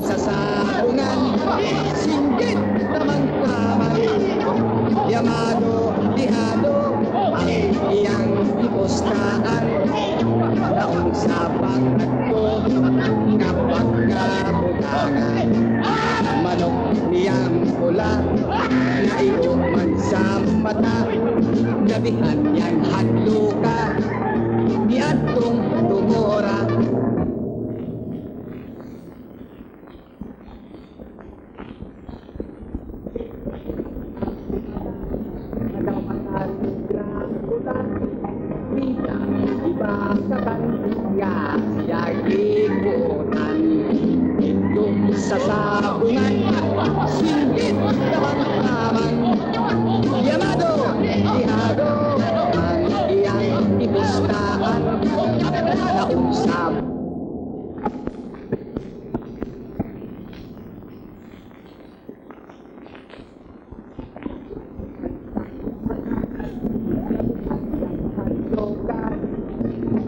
Sa sabungan, singgit tamang kamay. Yamado, lihado, ang iyang ipostaan. Taong sa pagkatko, kapag kabutangan. Manok niyang pula, naiuman sa mata. Labihan niyang hadluka, niadtong tumora. Sa sabungan, singgit tamang Yamado, ihado, ang iyang ipustahan, nausap.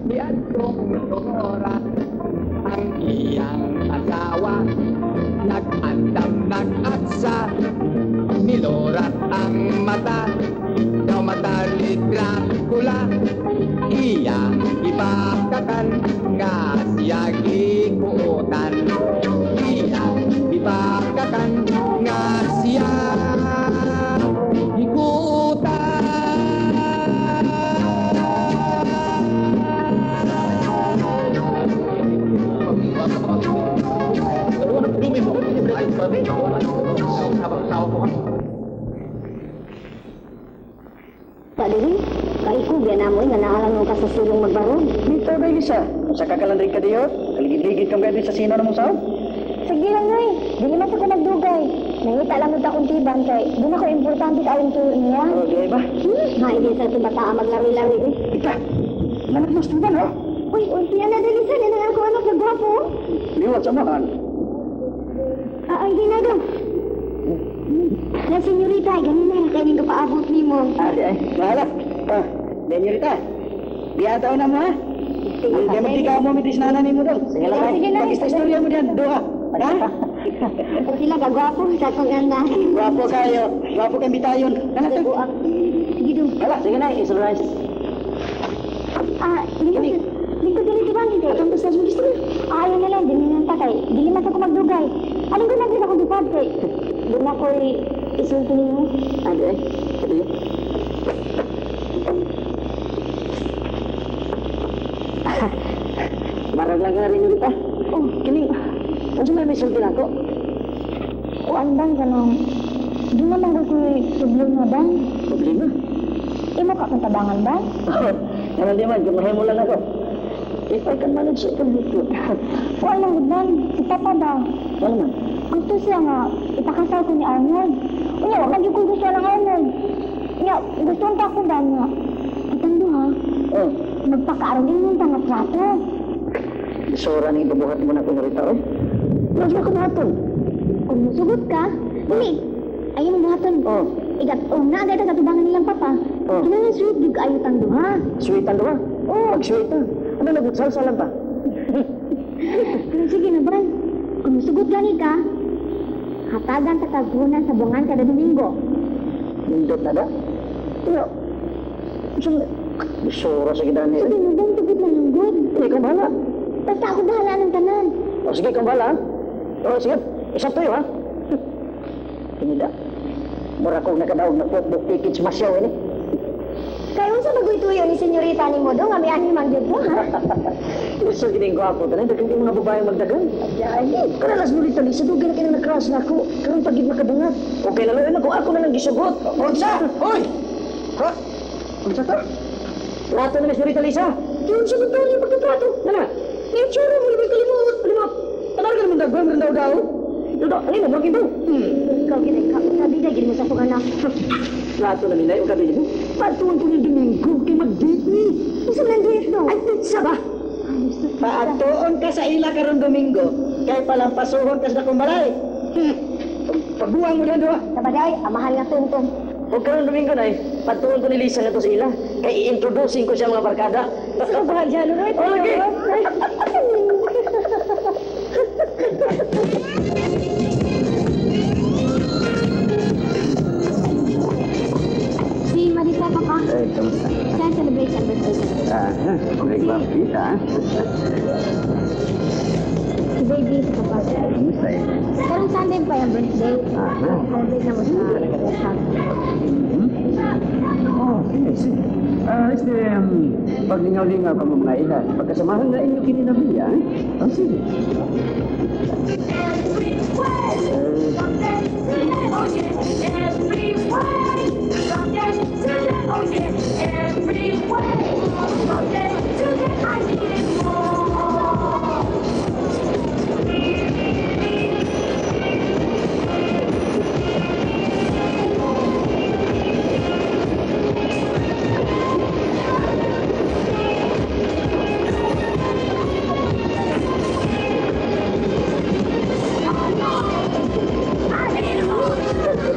Niadtong tumora ang iyang asawa, nag-andam nag-atsa, nilorat ang mata, daw mata ni Dracula, iyang ibakakan nga siya gikuotan. Iyang ibakakan nga siya gikuotan. Padiri, kaikog yan namoy nga naalang ka sa sulong magbarog. Dito ba Elisa? Kung sa kakalandring ka diyo, kaligid-ligid kang gabi sa sino na mong sahod. Sige lang, Noy. Dili man sa ko magdugay. Nangita lang nun akong tiban kay di na ko importante kaayong tuyo niya. Oh, di ba? Maigi sa itong bata ang maglari-lari eh. Ika, nanak mo Steven, oh. Uy, uy, siya na dali sa nila ako anak na gwapo. Liwat sa mahal. Ah, ay, ginagaw. Na senyorita, ganun na kaning kapaabot nimo. Ah, di ay, bahala. Ah, senyorita. Di ataw na mo, ha? Sige, Ang kaya magtika mo, mitis na mo daw. Sige lang, sige lang. Pag-istorya mo diyan, duha. Ha? Sila kagwapo sa akong anak. Gwapo kayo. Gwapo kang bitayon. Nana, to. Sige dong. Wala, sige na, isulrise. Ah, lingkod, lingkod dili di ba hindi? Atong basta sa gusto. Ayaw na lang, dili nang takay. Dili man sa ko magdugay. Anong ko nagdala akong dupad kay? Di na ko'y isulti nimo. Ah, di ay. Sige. Marag lang ka na rin ulit, ah. Oh, Kining, ano may may sulti na ako? o andang ka nang. Di naman ko ko'y problema ba? Problema. Imo ka kong tabangan ba? Ganun di man, gumahimo lang ako. If I can manage, I can help you. O anong gudman, si Papa ba? Ano man? Gusto siya nga, ipakasal ko ni Arnold. Unya, wa man gyud ko gusto ng Arnold. Unya, gusto ta ko ba nga? Kitang duha, Oh, magpakaroon yung nga trato. isura ni ibubuhat mo na kung rita, oy. Mas ba kumuhaton? Kung musugot ka, dili. Ayaw mo buhaton. Oh, Igat, oh, naagay ta sa tubangan nilang papa. Oh. Kinahanglan sweet gyud kaayo tang duha. sweet ang duha. Oh, Pag sweet ah. Ano nag-salsa lang pa? pero sige na ba? Kung musugot gani ka, hatagan ta kag hunan sa buwangan kada Domingo. Nindot na da? Pero, Saan? Sura sa gidani. Sige, nandang tugod na lang, good. Eh, ikaw bahala. Basta ako bahala ng tanan. O sige, ikaw bahala, ha? O sige, isa to ha? Tinida. Mura kong nakadaog na book tickets masyaw, ini. Kaya unsa bagoy tuyo ni senyorita ni mo dong, ami-ani man gyud mo, ha? Gusto gining gwapo tanan, daghan kay mga babae magdagan. Kana las nulita Lisa, dugay na kay na-crush na ako. Karon pag gid makadungat. Okay na lang, ako na lang gisugot. Unsa? Hoy! Ha? Unsa to? Trato na ni Senyorita Lisa. Yun sa to niya pagkatrato. Nana. Itsura mo libay kalimot, limot. Tanar ka naman daghan rin daw daw. Dudo, ano mo maging Ikaw gid ka, sabi na gid mo sa akong anak. Trato na nila, yung gabi mo. Patuon ko ni Domingo kay mag-date ni. Unsa man duit do? Ay, pizza ba? Paatuon ka sa ila karon Domingo, kay palampasuhon ka sa dakong balay. Pagbuwang mo na doa. Sabaday, amahan nga tungtong. O karon Domingo na eh, patuon ko ni Lisa nga to sa ila. Kay i-introducing ko siya mga barkada. Sa bahagya, Lord. Oh, lagi. Si Marita, papa. Eh, kamusta? Siya celebrate sa birthday sa Ah, okay, kita. Si baby, si papa. Kamusta eh? Karong Sunday pa yung birthday. Aha. Celebrate na mo sa house. Oh, sige, sige. Ah, este, pag lingaw-lingaw ka mo mga ila, pagkasamahan na inyo kininabi, ah. Oh, sige.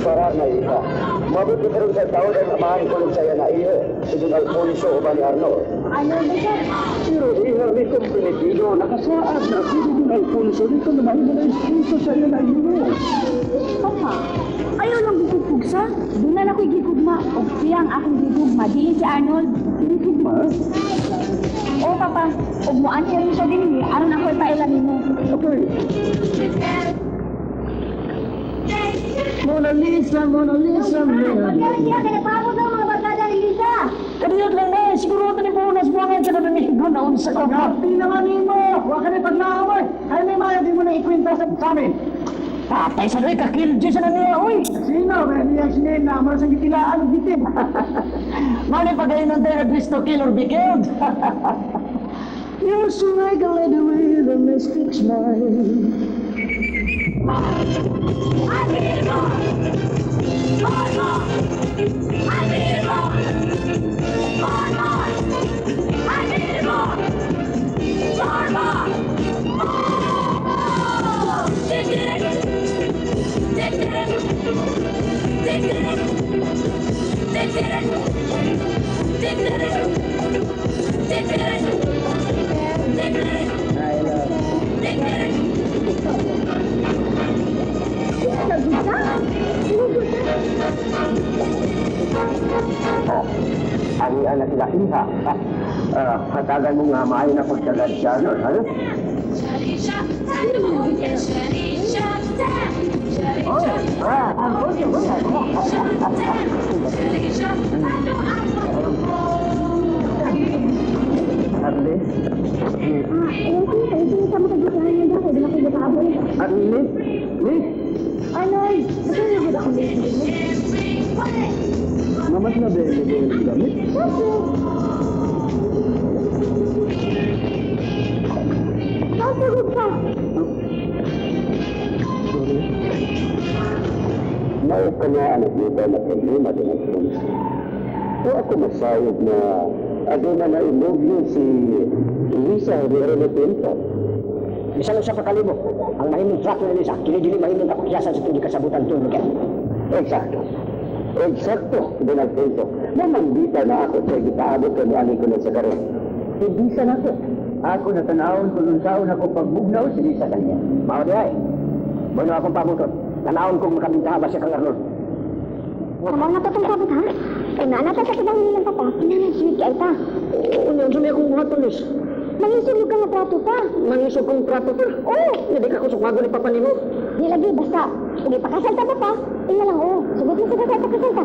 Para na iha. Mabuti karon sa taon ang amahan ko sa na iyo, si Don Alfonso uban ni Arnold. Ano ba siya? Pero iha mi kumprometido, nakasaad na si Don Alfonso dito na mahimo na esposo sa iyo na iyo. Papa, ayaw lang gugugsa. Doon na ako'y gigugma. O siya ang akong gigugma. Dili si Arnold. Gigugma? O papa, ug mo answer mo siya din eh. Aron ako ipailan nimo. Okay. Mona Lisa, Mona Lisa, Mona Pagkaroon siya, kaya paabot ang mga barkada ni Lisa. Kadiyot lang na eh, siguro ito ni Punas buwangan sa Domingo na unsa ka. Happy naman nimo! Wa ka na paglaoy! Ay may mayo di mo na ikwenta sa amin. Patay sa doy, kakil sa na niya, uy! Sino? Kaya niya sinena, mara sa gitilaan og bitin. Mali pa kayo ng tayo Cristo kill or be killed. You're so like a lady with a mystic smile. Oh, ani anak sila iha. Ah, hatagan mo nga maayo na pagtagad siya, no? Ano? Ah, At least, Ayun ko, kayo sa mga kagutahan niya daw. Kaya ako gataabot. at least, least, Arnold, matulog ako dito. mamat na ba yung gamit? Pasugod ka. Sorry. Mao ka na ang iba na problema din ang Alfonso. O ako masayod na aduna na imobyo si Luisa Herrera na Pinto. Bisan usa ka kalibo, ang mahimong trato ni Lisa, kini dili mahimong kapakyasan sa itong kasabutan tuong Miguel. Eksakto. Eksakto, Don Alfonso. Namandita na ako sa gipaabot ko ni Ani ko na sa karon. Ibisa na ako. Ako na tanawon kung unsaon ako pagbugnaw si Lisa kanya. Mao di ay. Bueno akong pamutot. Tanawon kong makabintaha ba siya kang Arnold. Samaw na to itong sabot, ha? Kung naa na ta sa tibang nilang papa, kinahanglan sweet kay ta. Oo, niya, unsa may akong buhaton, Lis? Mangisog ka nga trato pa. Mangisog kong trato pa. Oo! Hindi ka kusog mago ni papa nimo. Di lagi, basta. Kung ipakasal ta papa, ila lang oo. Sugot mo sa kasal, pakasal ta.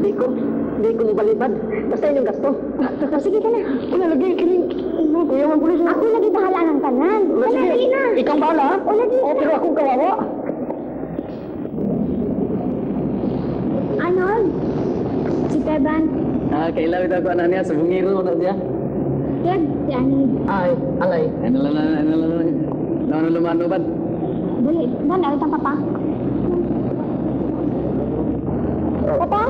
Di ko mobalibad. Basta inyong gasto. O, sige ka na. Una lagi kining kuya man pulis. Ako lagi bahala ng tanan. Wala, Wala, sige. dali na. Ikaw ang bahala, ha? O, lagi. Oh, pero akong kawawa. Arnold? Si Teban. Ah, kailaw ito ako na niya sa bungiro na siya. Kev, si Arnold. Ay, alay. Ano lang ano lang ano lumano ba? Dali, ban, awit ang papa. Papa,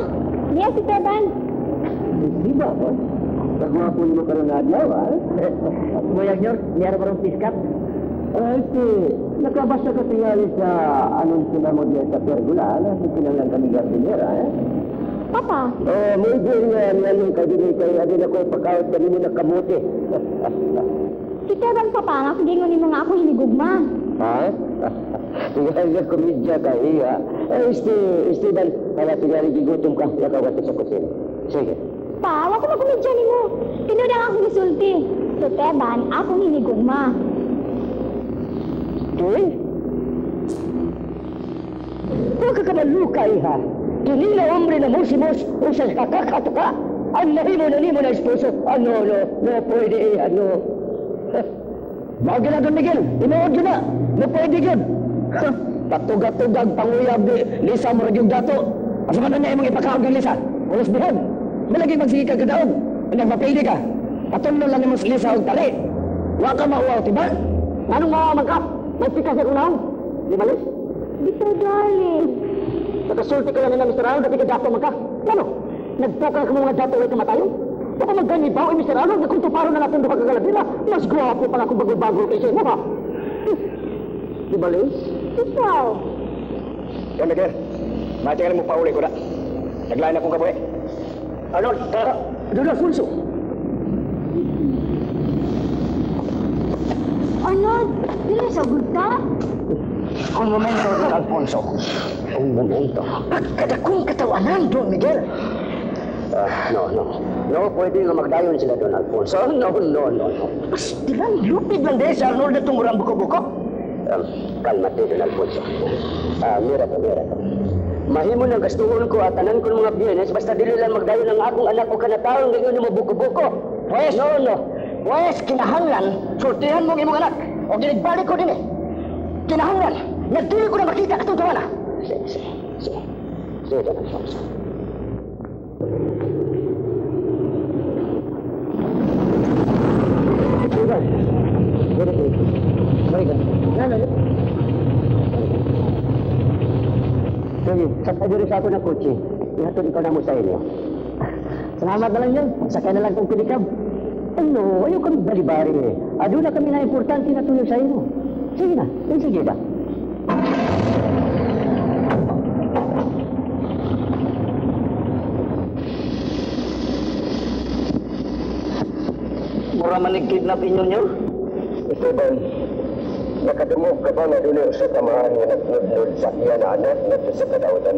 diya si Teban. Di ba ba? Pagwapo mo karon na adlaw, ha? Boyag nyor, niyara pa rin piskap. Ay, si, nakabasa ka tingali sa anong mo diyan sa pergola, na kinanglan kami gardinera, eh? Papa, Oh, may nga niya kay dili kay adin ako pagkaot kanimo na kamote. si Teban papa, nga kugingon nimo nga ako hinigugma. Ha? Tingali ka komedya ka, iya. Eh, este, Esteban, hala tingali gigutom ka, lakaw ka sa kusina. Sige. Pa, wa ko magkomedya nimo. Tinuod ang akong gisulti. Si Teban, akong hinigugma. Tuloy? Huwag ka kabaluka, iha. Kini na hombre na musimos o sa kakakato ka. Ang nahimo na nimo na esposo. Ano, no, no pwede, iha, no. Bagay na Don Miguel, inuod yun na. No pwede yun. Patuga-tugag panguyab ni Lisa Murag yung dato. Asa man na niya imong ipakaog ng Lisa? Ulos bihon. Malagi magsige ka kadaog. Unyang mapili ka. Patunlo lang nimo si Lisa og tali. Wa ka mauwaw, tiba? Anong mawaman ka? May pikas akong naong. Di ba, Liz? Dito, darling. Nakasulti ka lang na Mr. Arnold, dati ka dato man ka. Ano? Nagpoka ka mga dato ay kamatayon? Baka magganibaw eh, Mr. Arnold, na kung tuparo na natin duha ka kalabila, mas gwapo pa nga kung bago-bago kaysa mo, ha? Di ba, Liz? Ikaw. Don Miguel, matingal mo pauli ko na. Naglain akong kabuhi. Arnold, tara. Don Alfonso. Arnold, dili sa good ka? Un momento, Don Alfonso. Un momento. Pagkadakong katawanan, Don Miguel. Ah, no, no. No, pwede nga magdayon sila, Don Alfonso. No, no, no, no. Mas di lang, lupid lang dahil si Arnold na tumurang buko-buko. Kalmate, Don Alfonso. Ah, mira to, mira to. Mahimo ng gastuhon ko at tanan ko ng mga biyernes basta dili lang magdayon ang akong anak o kanataon ngayon mo buko-buko. Pwes, No, no. Pwes, kinahanglan, sultihan mong imong anak. O ginigbalik ko din eh. Kinahanglan, nagdili ko na makita katong tawana. Sige, sige, sige. Sige, Don Alfonso. Ivan, very good. Very good. No, no, no. Sige, sakay diri sa ako ng kotse. Ihatod ikaw na mo sa inyo. Salamat na lang yun. Sakay na lang kong pilikab. Ano, ayaw kami bali-bari eh. Aduna kami na importante na tuyo sa imo. Sige na, eh, sige ba? Mura man nag-kidnap inyo nyo. Esteban, nakadungog ka ba na doon sa tamahan nga nagnudnud sa iya na anak na sa kadawatan?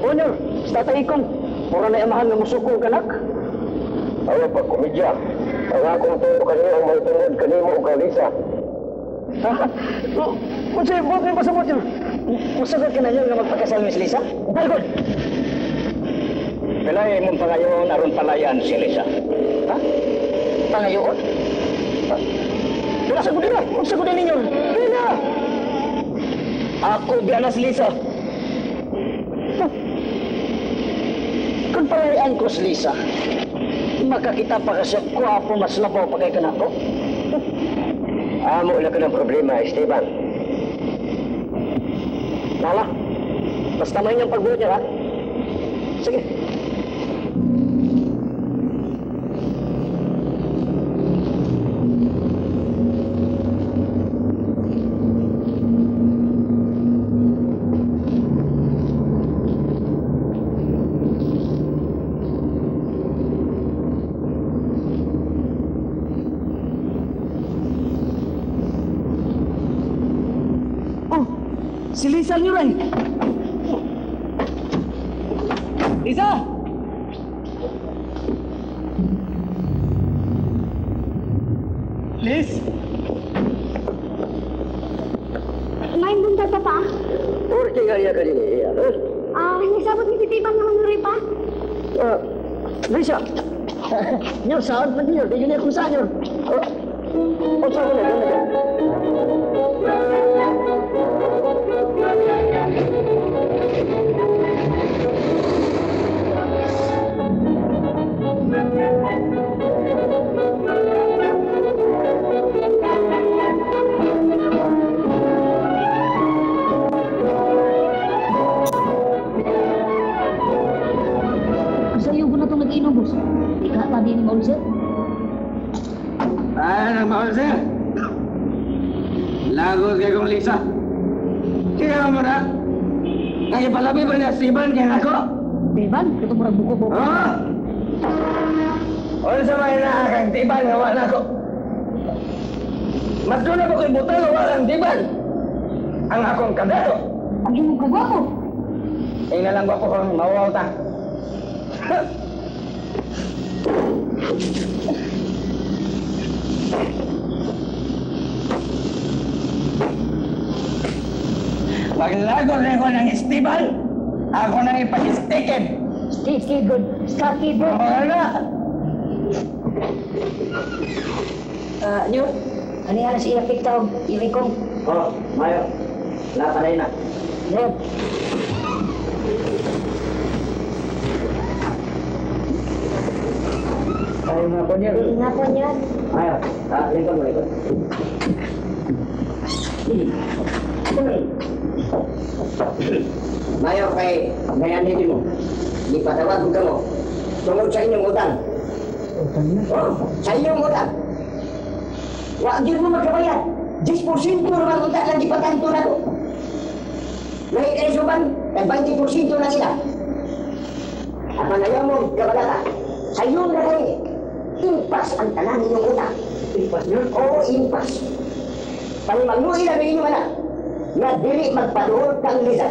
Honor, sa tatay kong, mura na amahan nga musuko ang kanak. Ayaw pag komedya. Ang akong tuyo kanina ang may tungod kanimo o kalisa. Ha? Kung sa'yo, buhat mo pasabot yun. Musagot ka na yun nga magpakasal, Miss Lisa. Dalgod! Pilay mong pangayon aron palayan si Lisa. Ha? Pangayoon? Ha? Unsa ko din na? Unsa ko din ninyo? Pila! Ako biya si Lisa. Ha? Kung palayaan ko si Lisa, makakita pa kasi kwapo mas labaw pa kay kanako. Amo na ka ng problema, Esteban. Nala, basta may niyang pagbuot niya, ha? Sige. Oh, si Lisa Nuray. Lisa! Liz! May buntag pa pa. Orte nga niya kanina iya. Ha? Ah, nagsabot ni si Tiban nga manuroy pa. Ah, Lisa! Nyor, saan man niyo? Di yun kung saan nyor. Oh, oh, saan na, na. Sa iyo ko na itong nag-inom, boss. Di ka pa din ni sir. Ay, nang mahal, sir. Lagos kay kong Lisa. Kaya mo na. Nagipalabi pa niya si Ivan kaya nako. Teban, ito murag buko po. Ha? Ano sa mga inakang tiban nga wala ko? Mas doon ako kay butal wala ang tiban. Ang akong kadato. Ang imong kagwapo. Ay nalang ko kung mawaw ta. Paglago rin ko ng Esteban, ako nang ipag-sticken. Sticky good. Sticky good. Oo na. Ah, nyo, ano yan si iya piktaw, ilikong. Oh, mayo. Lapanay na. Lord, Ay, mga po niya. Ingatan niya. Mayo. Ah, lingkod mo, lingkod. Mayo kay gayanin mo. Di patawag ko kamo. Tungod sa inyong utang. Utang na. Oh, sa inyong utang. Wa gyud mo magkabayad. 10% naman utang lang gipatanto na ko. Lahi kayo suban, kay 20% na sila. Apan ayaw mo, kabalaka. Sa inyong na kayo, impas ang tanan ninyong utang. Impas niyo? Oo, impas. Pangmangluin na inyong anak, nga dili magpaduol kang Lisa.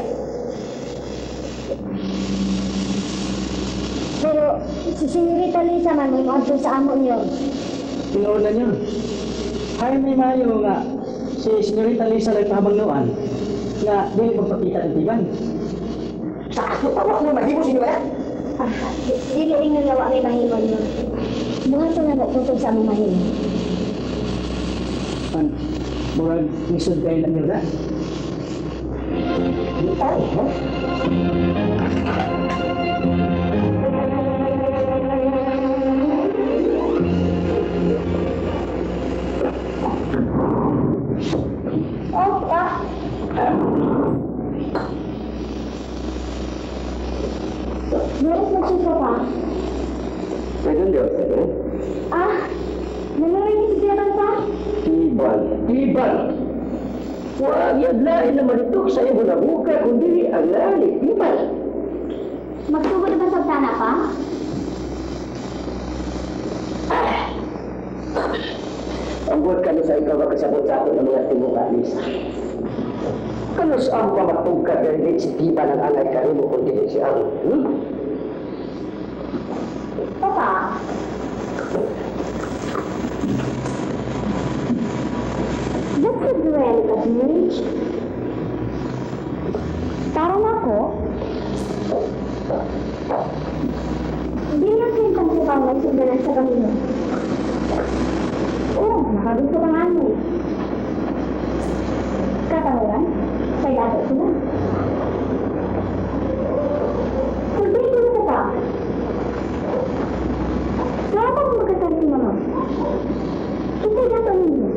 Pero si Senyorita Lisa man may moadto sa amo niyo. Tinuod na niyo. Hay may mayo nga si Senyorita Lisa lay pahabangnuan nga dili magpakita ng tiban. Sa ato pa, wa mo mahimo sa inyong anak. Ah, dili ingon nga wa may mahimo niyo. Buhaton na mo kung sa among mahimo. Pan, murag lisod kayo na niyo na. Ay, ha? Oh, pa. Boris, magsuso pa. Pwede niyo, eh? Ah, nanuroy ni si Tiban pa? Tiban, tiban. Huwag yan lain naman ito sa iyong nabuka, kundi ang lain, tiban. Magtubo na ba sa sana pa? Ang buhat kami sa ikaw makasabot sa ato ng mga timuka, Lisa. Kanos ang pamatugka dahil si tiban ang angay karimo kundi si Amo. Hmm? Papa. That's a relic of marriage. Para na ako. Hindi na kayong kung may sundanan sa kamino. Oo, nakagusto ka nga mo. Katawaran, kay dato sila. Sabihin ko pa. Wala pang magkasal si mama. Kasi dato ninyo.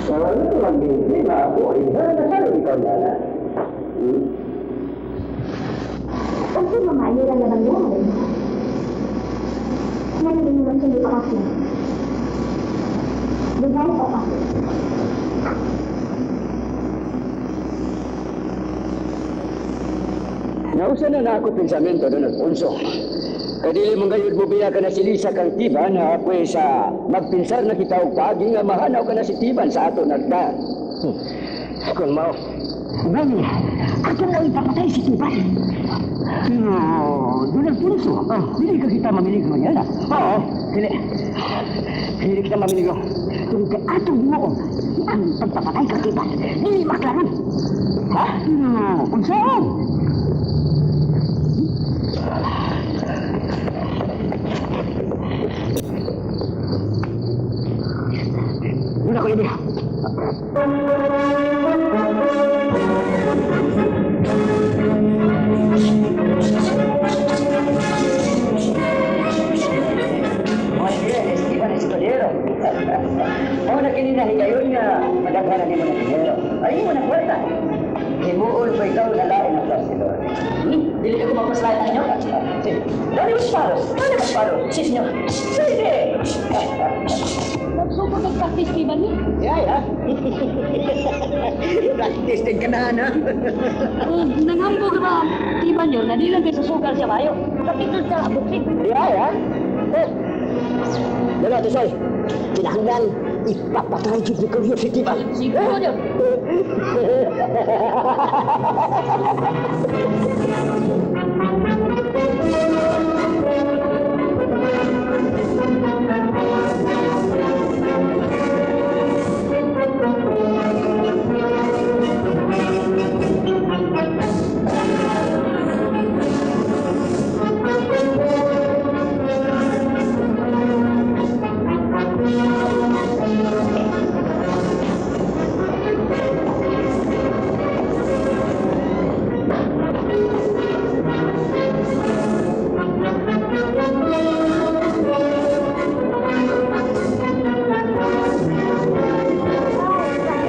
Wala na magbibigay na ako ay na ikaw na. Hmm? O si mama, hindi lang naman yan. Nalagay naman siya di pa kasi. Goodbye, Papa. Nausa na na ako pensamento doon Alfonso. Kadili mong gayud mo biya ka na si Lisa kang Tiban ha, pwes sa magpinsar na kita og paagi nga mahanaw ka na si Tiban sa ato nagda. Kung mao. Gani, ako mo ipapatay si Tiban. Pero, Don Alfonso, dili ka kita mamiligro niya na. Oo, dili. Dili kita mamiligro. Kung kay atong buong ang pagpapatay kang Tiban, dili maklaran. Ha? Pero, unsaon? Wala ko idea. Muy bien, Esteban Escudero. Mao na kini na higayon nga madaghanan nimo ng dinero. Ay mo na kwarta. Himuon ko ikaw na lain ang klase. Dili ko mapaslayan ninyo. Sige. Dali mas paros. Dali mas paros. Si senyor. Sige. Magsugod og practice di ba ni? Yeah, yeah. Practice din ka na, na. Og nanghambog ba Tiban yun, na di lang kay susugal siya mayo. Kapitol sa boxing. Yeah, yeah. Eh. Dala, Tisoy. Kinahanglan, ipapatay jud ni Kuya si Tiban. Siguro yun.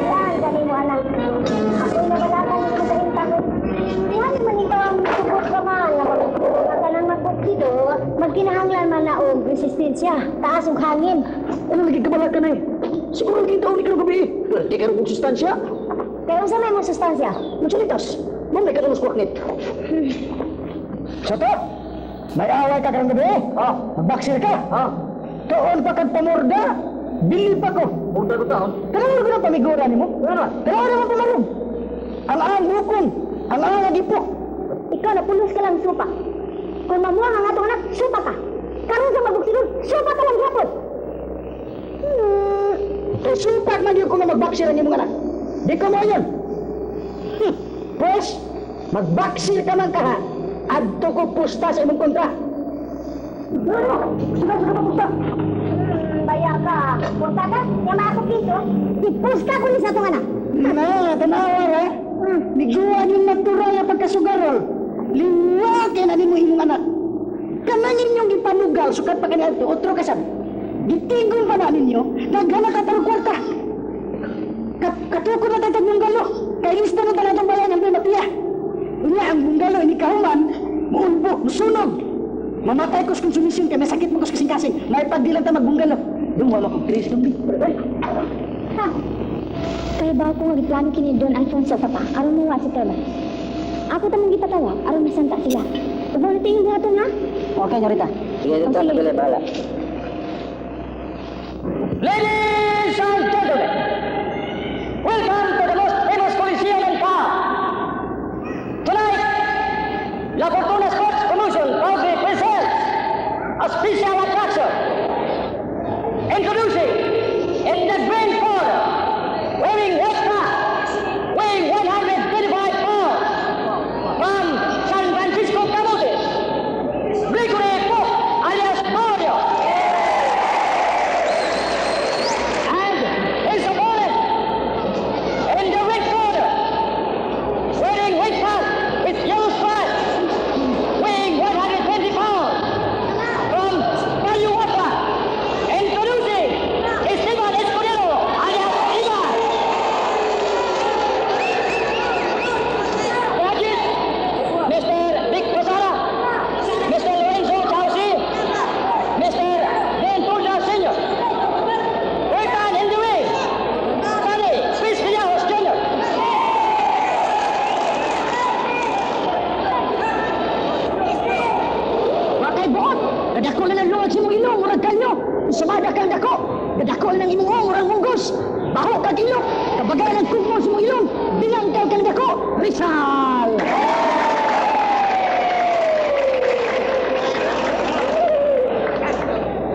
Ay, dali mo anak. Ako'y nawala ka ng kahintangod. Yan man ikaw ang sugot ka man. Nga kanang magbukido, magkinahanglan man na og resistensya, taas og hangin. Ano lagi kabala ka na eh? Siguro lagi taon ni karong gabi. Pwerte ka rin sustansya. Kaya unsa may mong sustansya? Magsalitas. Mamay ka mas kwaknit. Soto! May away ka karong gabi? Ah. Magbaksir ka? Ah. Tuon pa kag pamorda! Bili pa ko! Punta ko taon. Kailangan ko ng pamigura nimo? Ano? Kailangan mo pamarog! Ang ang bukong! Ang ang agipok! Ikaw na pulos ka lang supa. Kung mamuha ang atong anak, supa ka. Karon sa magbuksidon, supa ka lang gyapon. Eh, supak man yun kung magbaksir ang imong anak. Di ko mo yun. Pwes, magbaksir ka man kaha. Adto ko pusta sa imong kontra. Ano? Sila sa ka pusta. Baya ka. Punta ka, yama ako piso. Ipusta ko ni sa atong anak. Na, tanawa ha. Niguan yung natural na pagkasugarol. Liwag kay na nimo imong anak. Kanang inyong gipanugal sukat pa kaniadto otro kasab. Gitigom pa na ninyo, daghana ka tarong kwarta. Katukod na tatag bunggalo. Kay lista na talatong bayan ang matiya. Unya ang bunggalo ini kahuman, muulbo, musunog. Mamatay ko sa konsumisyon kay may sakit mo ko sa kasing-kasing. May pagdilang ta magbunggalo. Dungwa mo kong Kristo. Ha? Kaya ba ako nga giplano kini Don Alfonso papa aron mawa si Teban. Ako tamang gipatawag aron masanta sila. Ubaw na tingin buhaton ha? Okay, Nyorita. Sige, dito. Okay. Tabili, bahala. Ladies and gentlemen, welcome to the most famous Coliseum in town. Tonight, La Fortuna Sports Promotion proudly presents a special attraction. Introducing in the green corner, wearing white cap, weighing 125 pounds, from San Francisco, Camotes, Gregory Pope, alias Mario. And his opponent in the red corner, wearing white pants with yellow stripes, weighing 120 pounds, from Bayuwapa, introducing Esteban Escudero, alias Ivan. Judges, Mr. Vic Rosara, Mr. Lorenzo Chauci, Mr. Ben Turda Sr. Working in the ring, Sonny Chris Villajos Jr. Wakay buot! Nadako na ng luwag sa imong ilong, murag kalyo! Sumada kang dako! Nadako na ng imong uong, murag munggos! Baho kag ilok! Kabagay ng kugmo sa imong ilong! Bilangkal kang dako! Rizal!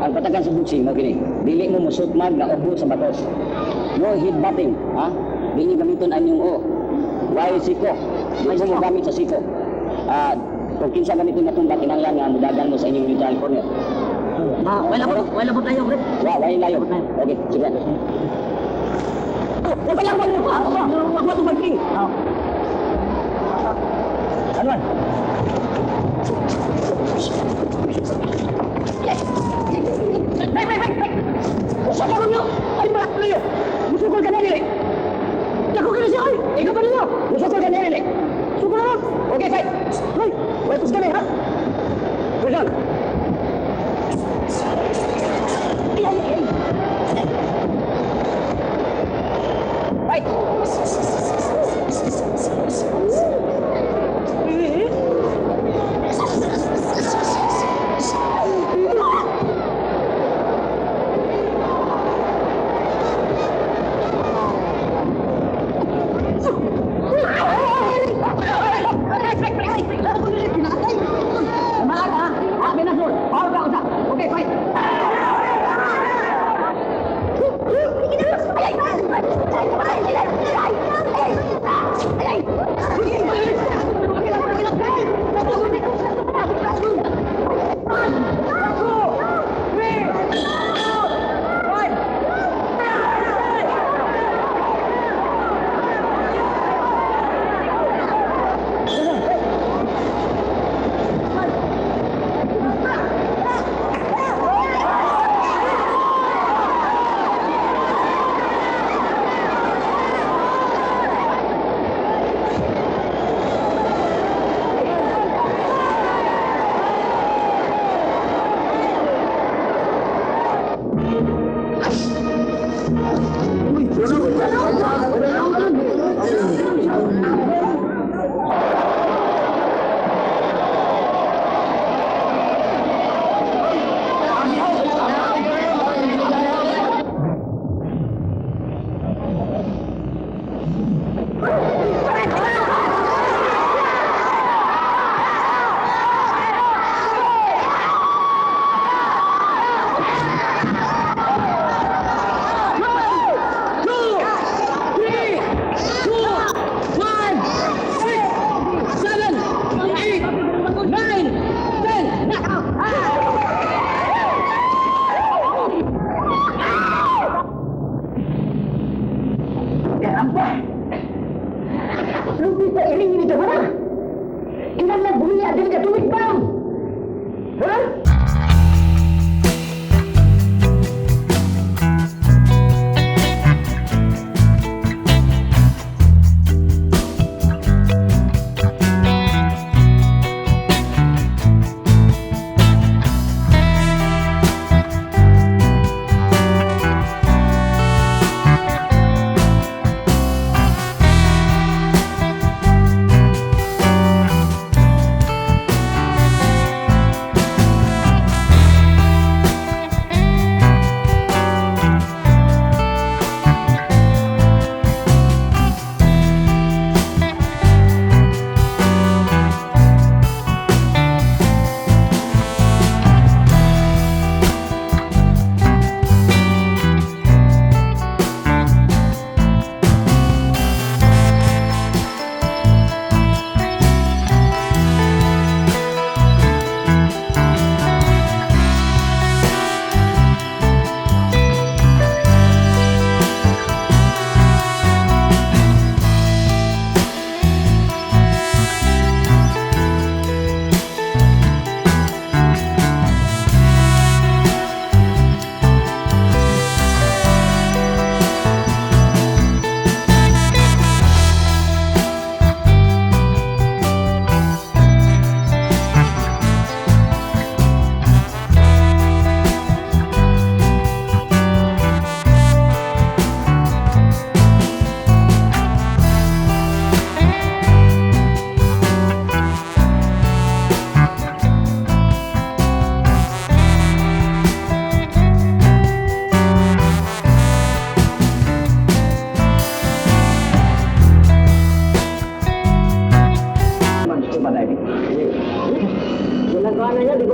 Ang patagan sa boxing mo kini, dili mo musutmag nga ubo sa batos. No head batting, ha? Dili gamiton ang inyong o. Why siko? Dili mo gamit sa siko. Ah, kung kinsa gamiton na tumba kinahanglan nga mudagan mo sa inyong neutral corner. Ah, wala po, wala po tayo, pre. Wa, wala layo. Okay, sige. Oh, wala ko wala ko tumaging. Ano man? Hey, hey, hey, hey! Musukol niyo! Ay, ba? Layo! Musukol ka na dili! Dako ka na siya, oy! Ikaw pa ninyo! Musukol ka na dili! Sukol na lang! Okay, fight! Hoy! Weapons ka na, ha? Rizal. Ay, ay, ay! Fight! Maaga, ha? Ah, Benazor! Power ba ako sa? Okay, fight!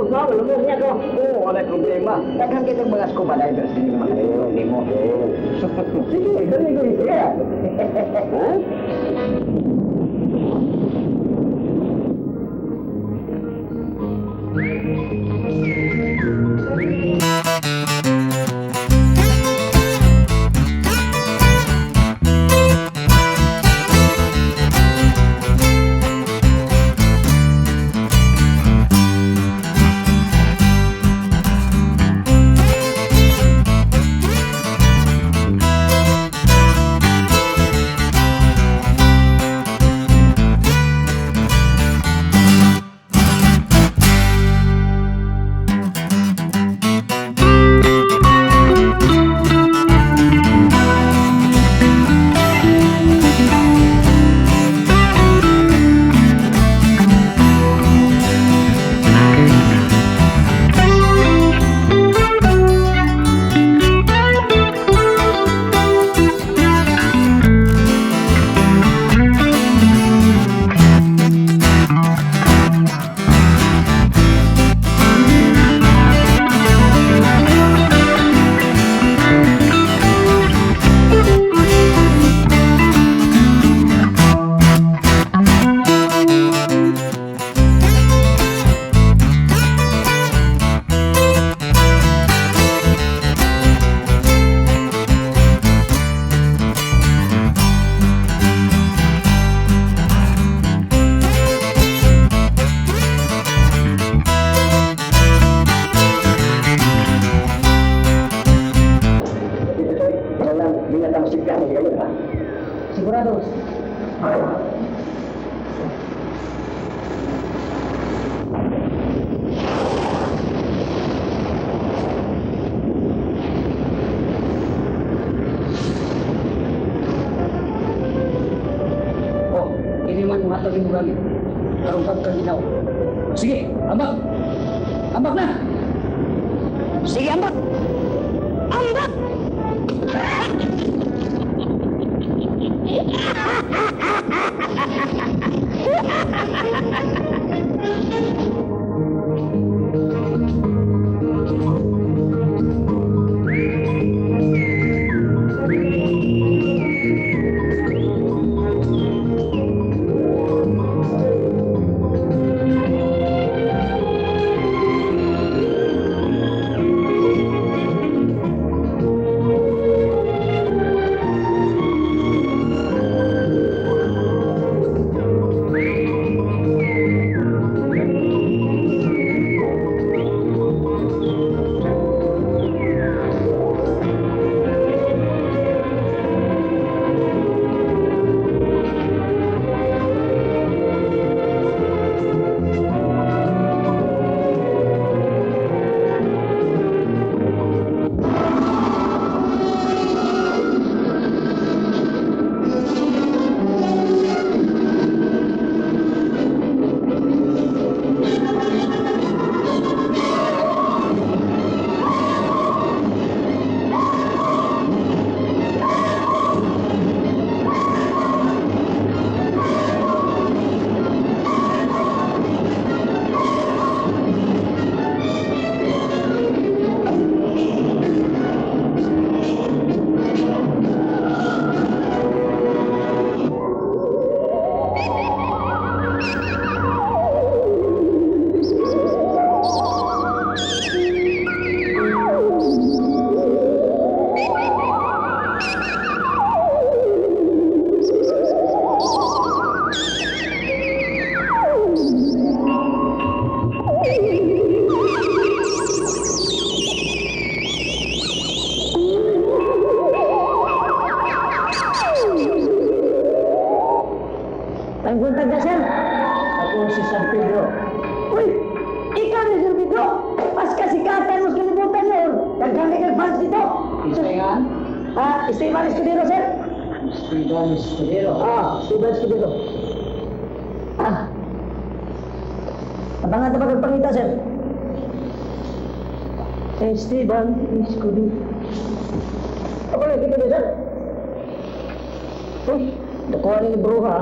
Lumog no, lumog niya ko. Oo, wala problema. Daghan kay mga scuba divers din mga nimo. Sige, dali ko siya. Ha? Sigurado. Oh, ini man mga tawin mo gamit. Karong pagkaginaw. Sige, ambak! Ambak na! Sige, ambak! Ambak! Ang buntag na, sir. Ako si San Pedro. Uy! Ikaw ni Sir Pedro! Mas kasikatan, mas kalibutan yun! Daghan kang fans dito! Esteban? Ah, Esteban Escudero, sir! Esteban Escudero. Ah, Esteban Escudero. Ah. Abangan na pagpangita, sir. Esteban Escudero. Ako lang, kita sir. Uy, nakuha ni Bruha.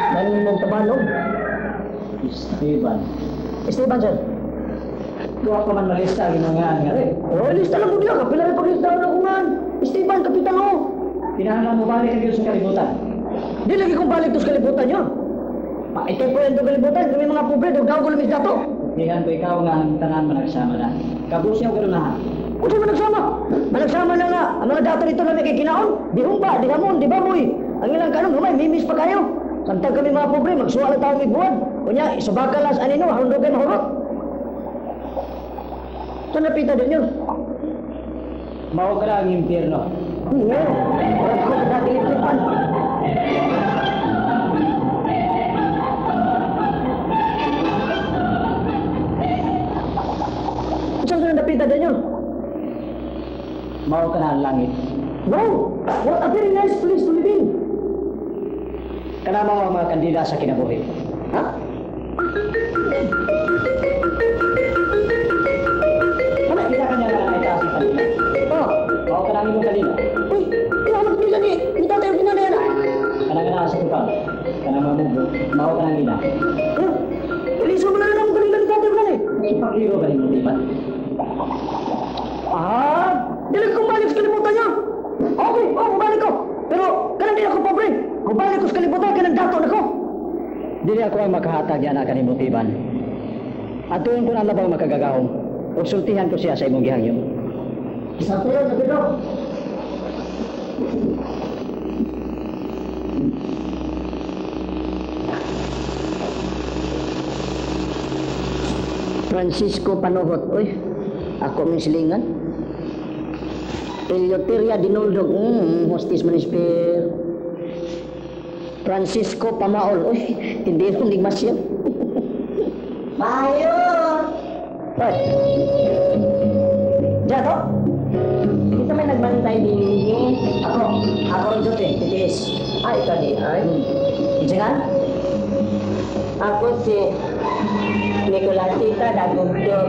Nangin mong tabalog. Esteban. Esteban, sir. Duha pa man malista ginungaan nga rin. Oh, lista lang ko diya. Kapila rin paglista na ko nga. Esteban, kapitan ko. Kinahanglan mo balik ang sa kalibutan. Di lagi kong balik to sa kalibutan yun. Pa, ito po yung kalibutan. Kami mga pobre, dugdaw ko lumis dato. Gihan ko ikaw nga ang tanan managsama na. Kabusiyaw ka na. Kung saan managsama? Managsama na nga. Ang mga dato nito namin kay kinaon. Di humba, di hamon, di baboy. Ang ilang kanong humay, mimis pa kayo. Samtang kami mga pobre, magsuwa lang taong migbuwan. Kunya, isubaka lang sa anino, haron daw kayo mahurot. Saan napita din yun? Mao ka na ang impyerno. Ngayon, oras ko sa dati lipan. Saan ka napita din yun? Mao ka na ang langit. Wow! What a very nice place to live in! Kana mao ang mga kandila sa kinabuhi. Ha? Ano kita kanya na ay taas ang kandila. Oh! Mao ka na ang imong kandila. Uy! Kailangan magpila ni! Ni tatay ang ginanay na! Kana nga naa sa tupang. Kana mamugo. Mao ka na ang ina. Huh? Iliso mo na lang ang kanila ni tatay ang nanay! Ipaghiro ba nimong tipan? Ah! Dili ko balik sa kalibutan niya! Okay, oh, balik ko! Pero, kanang di ako pobre! Kung balik ko sa kalibutan, kanang dato na ko! Dili ako ang makahatag yan na kanimo tiban. Atuon ko na ang labaw makagagahom. O sultihan ko siya sa imong gihangyo. Isang pera na Pedro! Francisco Panohot, uy. Ako ming silingan. Eleuteria Dinoldog, hostis manisper. Francisco Pamaol, uy, hindi ko nigmas yan. Mayo! Uy. Jato? Kita may nagbantay din niyo. Ako, ako rin dito eh, TTS. Ay, ikaw di ay. Kinsa ka? Ako si Nicolasita Dagugdog.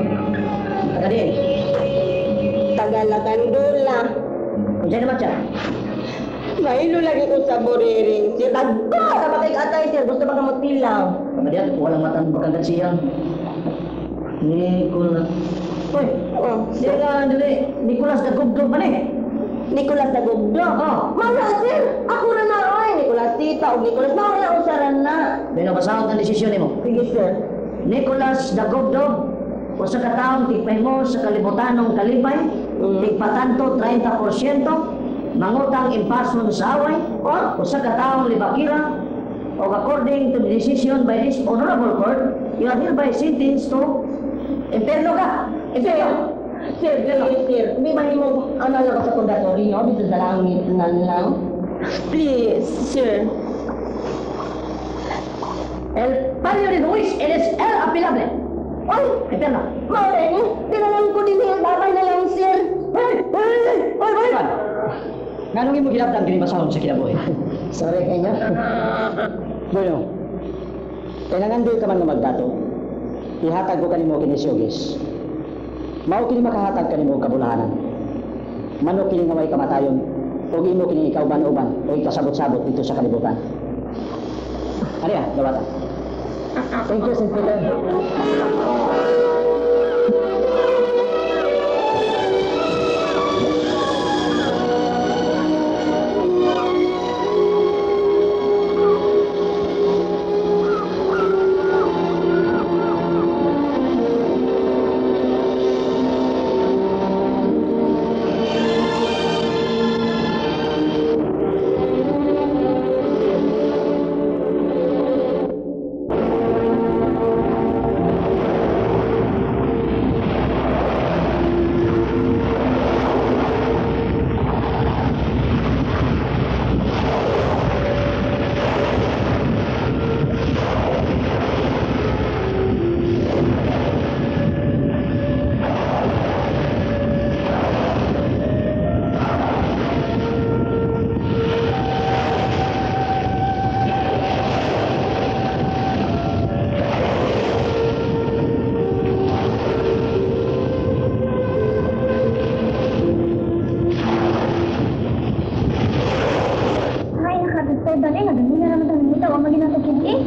Taga din. Tagalakandula. Kinsa naman siya? Mahilo lagi ko sa boriring. Sir, tagko! Sa bakig atay, sir. Gusto ba ka mo tilaw? Pamadiyan, walang matang bakanggan siyang. Nicolas. Uy, Oh, di ka, dili. Nicolas Dagugdog man eh. Nicolas Dagugdog. Oh. Mara, sir! Ako na na, oy. Nicolasita o Nicolas. Mara na usaran na. Bino, basahon ang desisyon nimo. Sige, sir. Nicolas Dagugdog, usa ka taong tigpahimo sa kalibutanong kalipay, tigpatanto 30%, mangutang impason sa away, Oh? usa ka taong libakira, o according to the decision by this honorable court, you are hereby sentenced to imperno ka. Imperno. Sir, please, sir. Di ba mo, ano lang ako sa purgatorio? Bisa sa langit na lang. Please, sir. El palio de Luis, eres el apelable. Ay! Imperno. Maure ni, tinalang ko din yung babay na lang, sir. Ay! Ay! Ay! Ay! Ay! Tiban! Nganong imo gilabdan kini basahon sa kinabuhi? Sorry kanya. Bueno, kailangan di ka man nga magdato. Ihatag ko kanimo kini siyogis. Mao kini makahatag kanimo og kabulahanan. Mano kini nga way kamatayon ug imo kini ikauban-uban o ikasabot-sabot dito sa kalibutan. Ano ya, dawata. Thank you, St. Peter. Ay, nakatagtay eh. Naganina naman itong nito. Ang maging nasa kid eh.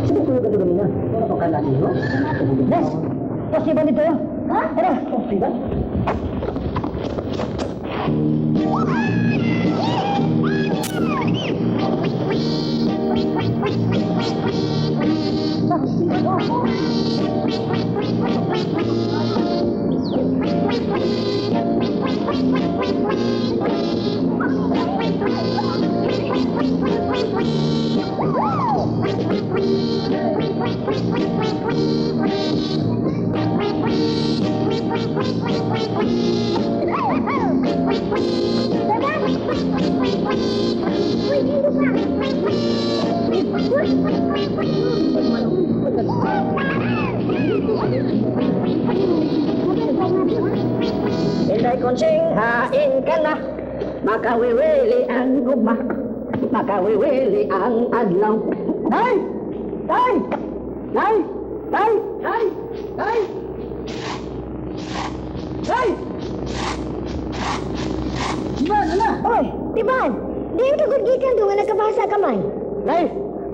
Sino tulog ka ganina? Wala pa ka natin, no? Nes! Posible nito yun. Ha? Tara! Oh, diba? Inday konsing, hain ka na. Makawiwili ang gugma. Makawiwili ang adlaw. Nay! Nay! Nay! Nay! Nay! Nay! Nay! Iban, ala! Oy, Iban! Diyan ka gud gikan do nga nagkabasa ka man. Nay!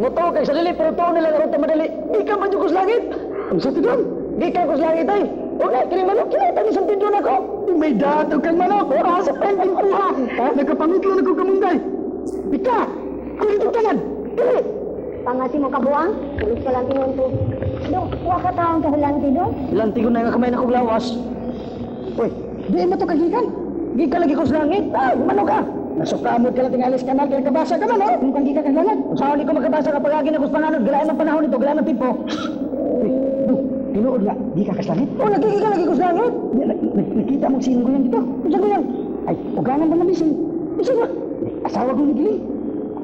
Mutuo kay sarili pero tuo nila aron ta madali. Di ka man jud langit. Ang sa tidon? Di ka kus langit ay. Una, kini manok kini tani sa Pedro nako. May dato kang manok! Ah, sa pending kuha! Nakapangitlo na ko kamunggay! Pika! Kung ito tanan! Dili! Pangasi mo kabuang, tulos ka lang tinunto. Dong, wa ka taong kahulanti dong. Lanti ko na nga kamay na kong lawas. Uy, di mo to kagikan! Di ka lagi kus langit. Ay, manok ka. Nasukamot ka lang tingalis kanal kaya kabasa ka man, oh! Kung kang gikan kang langit! Sa ko makabasa kapag agi na kus panganod, galaan ang panahon nito, galaan ang tipo. Uy, du, tinuod nga, di ka kaslangit? Oh, nagkiki ka lagi kus langit. Nakita mong sino ko yan dito? Unsa ko yan? Ay, uganan ba ng bising? Unsa ba? Ay, asawa ko ni Giling.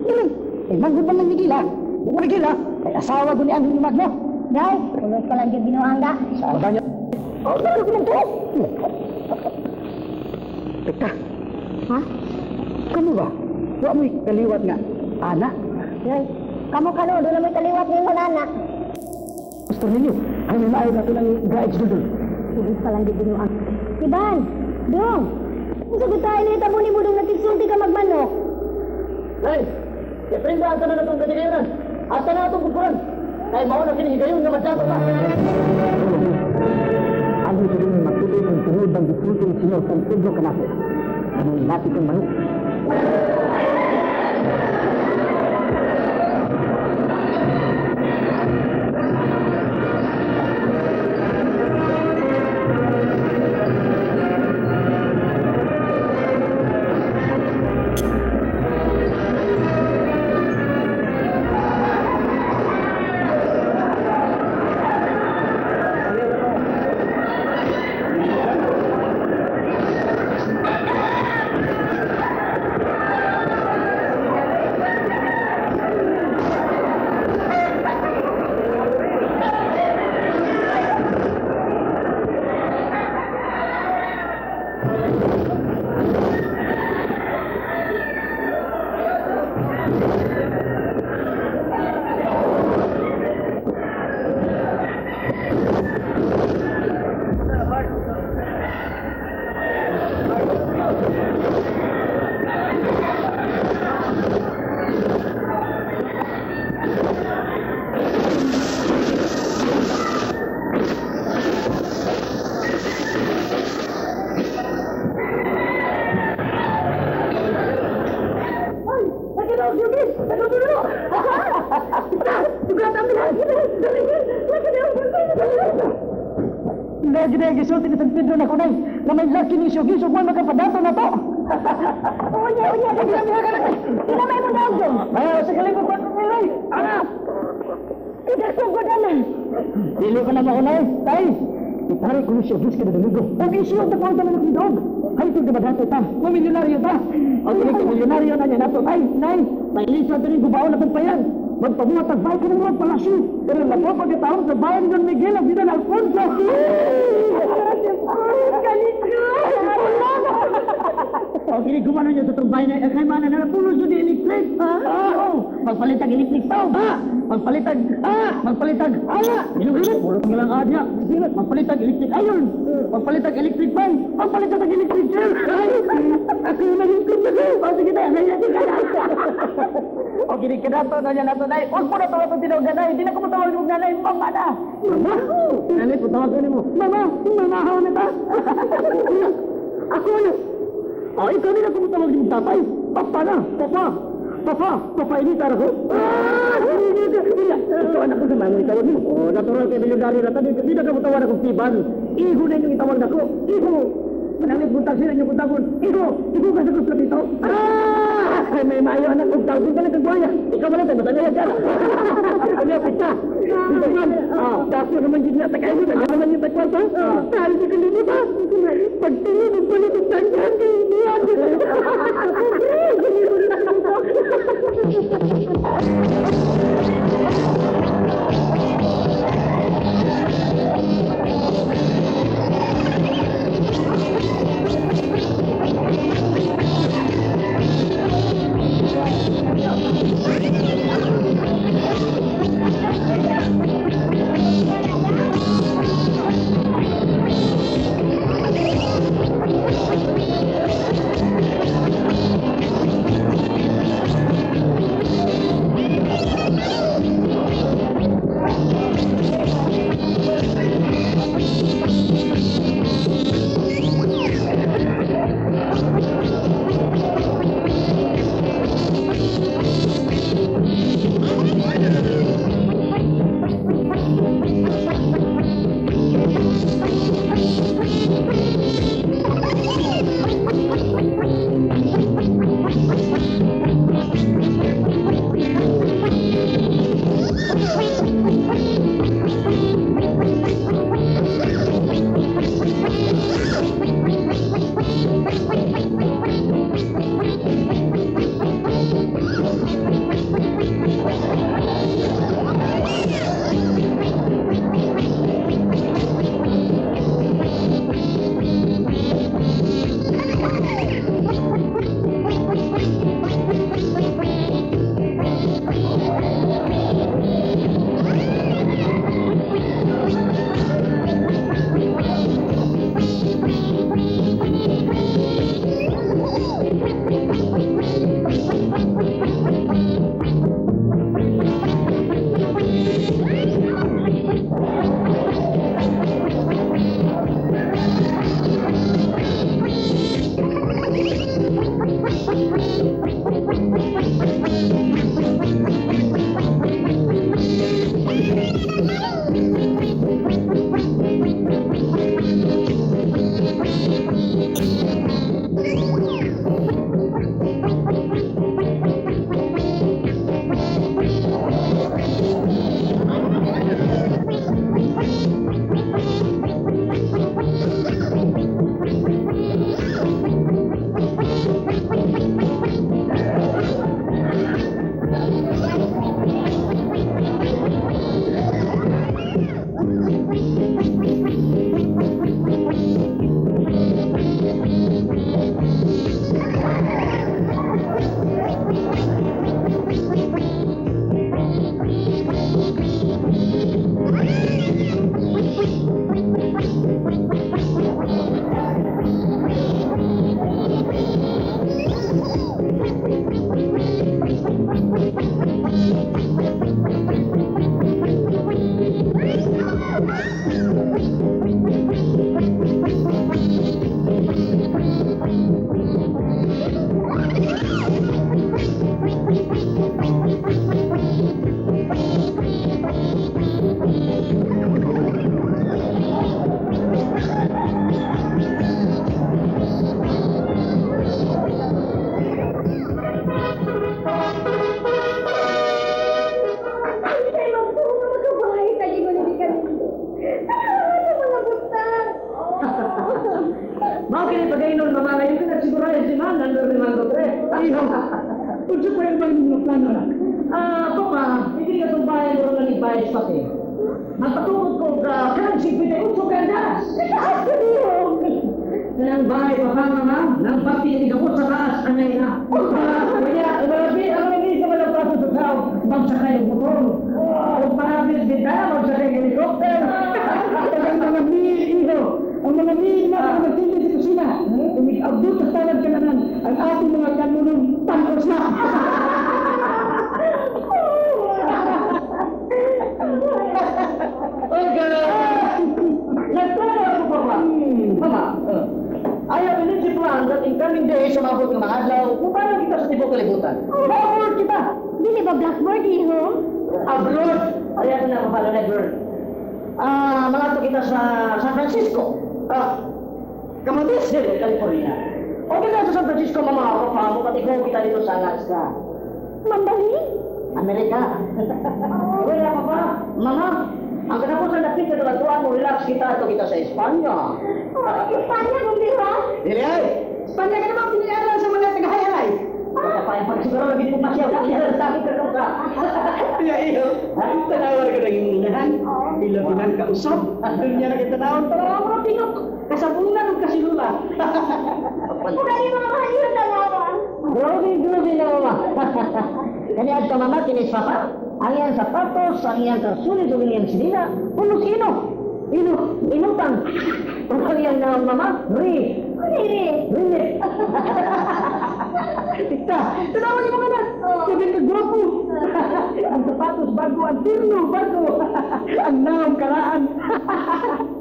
Giling! Ay, manggod ba ng Miguel, ha? Wa gila. Ay, asawa ko ni Anthony Magno. Day, tulos ka lang jud binuang da. Sa ba niya? Oh, ano ko man to? Teka, Ha? kamo ba? Wa mo'y kaliwat nga, ana. Day, kamo kano do na may kaliwat nimo nana. Gusto ninyo, ay may maayo na ito ng gaig dudol. Tulos ka lang jud binuang. Iban, dong. Unsa gud tayo ni tabo nimo dong nagtigsulti ka magmanok? Nay, i-prenda ata na natong katigayonan. Ata na atong kukuran. Kay mao na kini higayon nga madako ta. Ano ito rin matuloy ng tinuod ang gisulti ng Senyor San Pedro Canato? Anong lapit ang manok? Lagi na gisulti ni San Pedro na kunay na may laki ni Sugis ug man makapadato na to. Unya, unya, Pila may mo daog dong. Ay, sa kalibog ko nilay. Ana, Idagsugod ana. dili ko na maunay. Tay, ipare ko ni Sugis kada Domingo. Ug isyo ta ko tanan ng dog. Ay ito madato ta. Mo milyonaryo ta. Ang dili ka milyonaryo na niya nato. Tay, nay, may lisa diri gubaon na payan. Magpabuhat ang bahay ng mga palasyo. Pero lapo pagkataon sa bayan ni Don Miguel ang Vidal Alfonso. Galit ko. O kini gumano niya sa turbina, eh, kay mana na pulo jud ni electric. Oo. Magpalitag electric stove. Ah! Magpalitag, ah! Magpalitag, ah! Ilong-ilong, puro ka lang adya. Magpalitag electric iron. Magpalitag electric fan. Magpalitag og electric chair. Ay, ako na lingkod na ko. Oh, sige tayo, ganyan ka na. O, kini ka nato, na niya nato, nay. Huwag po na tawag kong tinawag nanay. Hindi na ko matawag ng nanay. Mama na. Mama! Nanay, patawag ka nimo. Mama! Mamahaw na ta! Ako na! Oh, ikaw din ako matawag ng tatay. Papa na! Papa! Papa! Papa, ini tara ko. Ah! Ito anak ko sa mama itawag mo. Oh, natural kay milyonaryo na tayo. Hindi na ka matawag akong tiban. Igo na inyong itawag nako. Igo! Manangit buntag sila inyong kuntagon. Igo! Igo ka sa kusla dito. Ah! Ay, may maayo anak kong tawag ka lang buhaya. Ikaw ba lang tayo? Matangaya ka. Ano, pita? Dito man. Ah, kaso naman yun na takay mo. Dala naman yung tagkwarto. Saan si kalino ba? Pagtingin ng palit ang tanggan kay hindi ako. Ay, magpuno magkabahay kayo ko hindi ka Ah, mga butang. Mao kini pagainon mama ngayon ka nagsigurahin si man nandun ni Mango Tre. Iho! Unsa pa yung mga plano na? Ah, papa, hindi ka itong bahay mo lang ni bayad pati. Magpatukod ko ka kanang 58 ganda. Nakaas ka niyo! Kanang bahay papa mama, nang pati ni gamot sa taas anay na. Kaya, grabe, ang hindi ka malagpaso sa tao. Magsakay og motor. Wow, parabis bintana magsakay og helicopter. Ang mga mil, iho. Ang mga mil na mga magsilbi sa kusina. Umig-abdot sa tanag kananan ang ating mga kanunong tangos na. Okay. Nagplano ako, Papa. Mama, I have an easy plan that in coming days, umabot ng mga adlaw, kung kita sa tibok kalibutan. Forward kita! Dili ba blackboard, iho? Abroad! Ayan na, Papa, never. Mga kita sa San Francisco. Camotes, dili, California. Okay na sa San Francisco, mama, papa, mukatigo kita dito sa Alaska. Mambalin? Amerika. Wala, papa. Mama, ang katapusan na pita na mo, relax kita ato kita sa Espanya. Oh, Espanya, bumbiro? Dili ay. Espanya ka naman piniaran sa mga tagahayaray. Basta pa yung pagsiguro, lagi mo pasyaw. Kaya sa akin ka ka. Kaya iyo, tanawan ka ng inahan. Ilabinan ka usap. Dunya na kita tanawon. Tanawan mo ng tingok. Kasabunan ng kasilula. Pugari mga mahal yung dalawa. Grabe, grabe na, mama. Kani adto mama, kinis papa. Ang iyang sapatos, ang iyang karsulis, ang iyang sinina, pulos ino. Ino, inutang. Ug ang iyang naon, mama, ri. Riri. Ri. Tikta, tanawan ni mga anak. Sabi ka gwapo. Ang sapatos bago, ang turno bago. Ang naong karaan.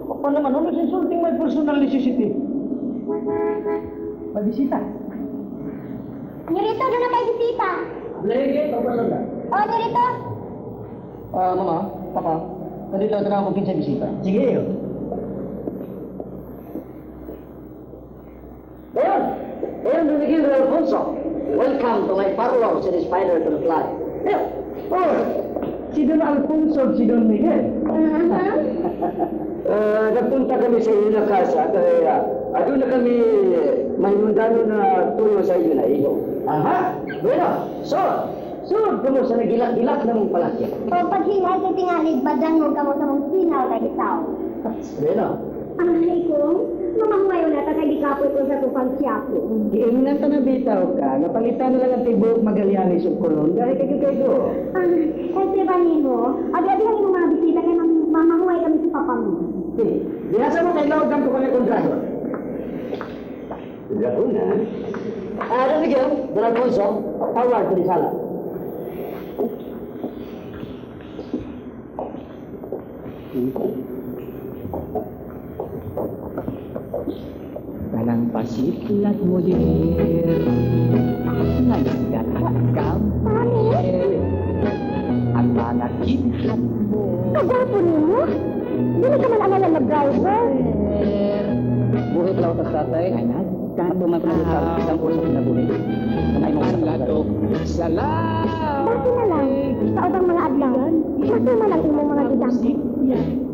Papa naman, always insulting my personal necessity. Pabisita. Nirito, doon na kayo bisita. Lagi, pagpasanda. Oh, Nirito. Mama, papa, nandito na ako kinsa bisita. Sige, iyo. Ayun! Ayun, Don Miguel de Alfonso. Welcome to my parlor, si the spider to the fly. Ayun! Oh, si Don Alfonso at si Don Miguel. Nagpunta kami sa inyo na kasa kaya aduna na kami mahimundano na tuyo sa inyo na iho. Aha! Bueno, so, sulod ko mo sa nagilak-gilak na mong palasyo. O, paghinay kay tingalig, badangog ka mo sa mong sinaw kay itaw. Bueno, Ay, kung mamahuwayo na ta kay gikapoy ko sa tupang siyapo. Giingnan ta na bitaw ka, napalitan na lang ang tibok Magallanes ug Colon dahil kay kay ko. Esteban nimo, abi-abi ang imong mga bisita kay mamahuway kami sa papa mo. Binasa mo kay Lord ko kami kontrado. Gauna. Don Miguel, Don Alfonso, forward to the sala. Kanang pasiklat mo dir Nalinggan ang kamil Ang mga kinhat mo. Kagwapo nimo? Dili ka man ang na driver. Buhit lang tas tatay. Ako man kung sa isang kurso kinabuhi. Kanay mo sa Ang sa Dati na lang, sa ubang mga adlaw, masuma lang imong mga gidampo.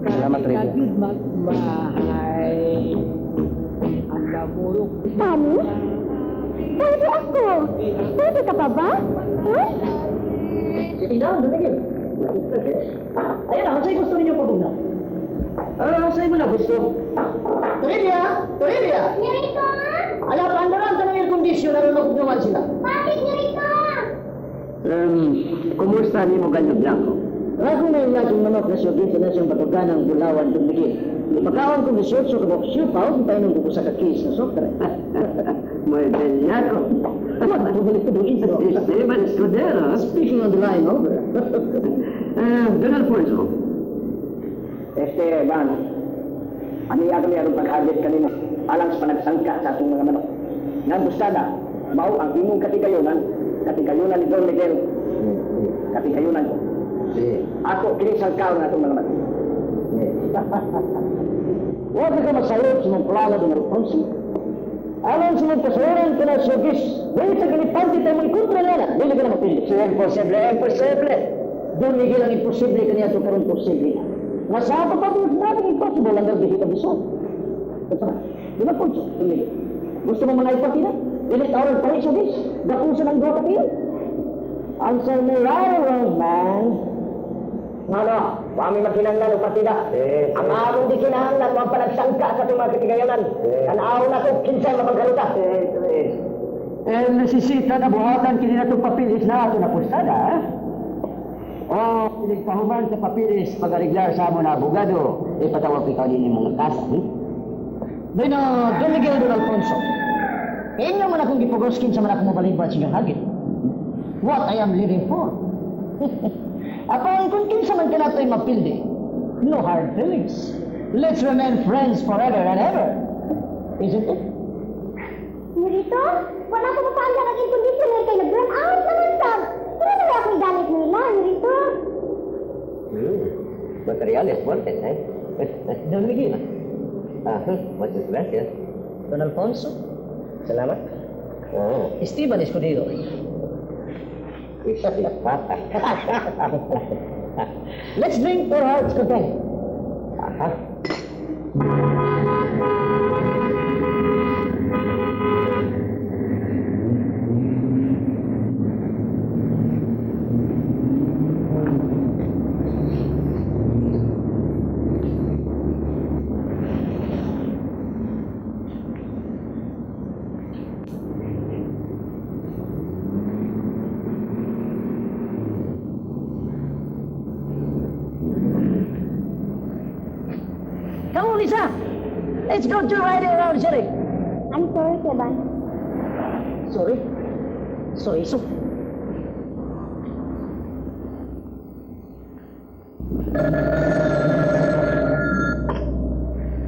Salamat, Rita. Magmahay Ang lamurok. Tani? Pwede ako. Pwede ka pa ba? Huh? Sitting down, Don Miguel. Ayun na, kung sa'yo gusto ninyo pabugnaw. Sa'yo mo na gusto. Torilla! Torilla! Nirito! Ala, paandaran ka ng air conditioner, ano naman sila. Bakit nirito? Kumusta nimo Gallo Blanco? Wala na yung laging manok na siyogin sa nasyong batugan ng Bulawan, Don Miguel. Ipakaon kong 18 ka box siupaw, kung tayo nung buko sa kakis na soft drink. Muy bellaco. Esteban Escudero. Speaking on the line, over. Don Alfonso, Esteban, aniya kami aron paghagit kanino alang sa panagsangka sa atong mga manok. Nga bustada, mao ang imong katigayonan, katigayonan ni Don Miguel, katigayonan ko. Ako kini sangkaon ang atong mga manok. Huwag ka masayop sa mong plano, Don Alfonso. Alang sa mong kasuran ka na sugis, dili sa kinipanti tayo mong kontra nila, dili ka na mapili. Sí, imposible, imposible. Don Miguel ang imposible kaniya ito karon posible. Nga sa ato pa there's nothing impossible ang garbisita bisod. Ito na. Di ba Ponso? Don Miguel. Gusto mo mga ipatina? Dili tawag pa rin sugis. Gapusan ang duha ka pil. Answer me right or wrong, man. Ano? Wa mi magkinahanglan og partida. Ang among di kinahanglan mao panagsangka sa atong mga katigayonan. Tan-aw na to kinsay mapagkaruta. Eh, necesita na buhatan kini na itong papilis na ato na posada, eh? Oh, pahuman sa papilis pag-ariglar sa amo na abogado, ipatawag ko ikaw din mga kasa. Bueno, Don Miguel, Don Alfonso. Inyo man akong gipugoskin sa man akong mobalibad sa inyong hagit. What I am living for. Apan kung kinsa man kanato'y mapildi, no hard feelings. Let's remain friends forever and ever. Isn't it? Nurito, wala ko mapaalala ang air conditioner kay nag-run out naman sab. Pero wala akong gamit nila, Nurito. Materiales fuertes, eh? Don Miguel. Ah, muchas gracias. Don Alfonso. Salamat. Oh, Esteban Escudero. este pata. Let's drink for heart's content. Aha. Come on, Lisa. Let's go to ride around city. I'm sorry, Esteban. Sorry. Sorry, so.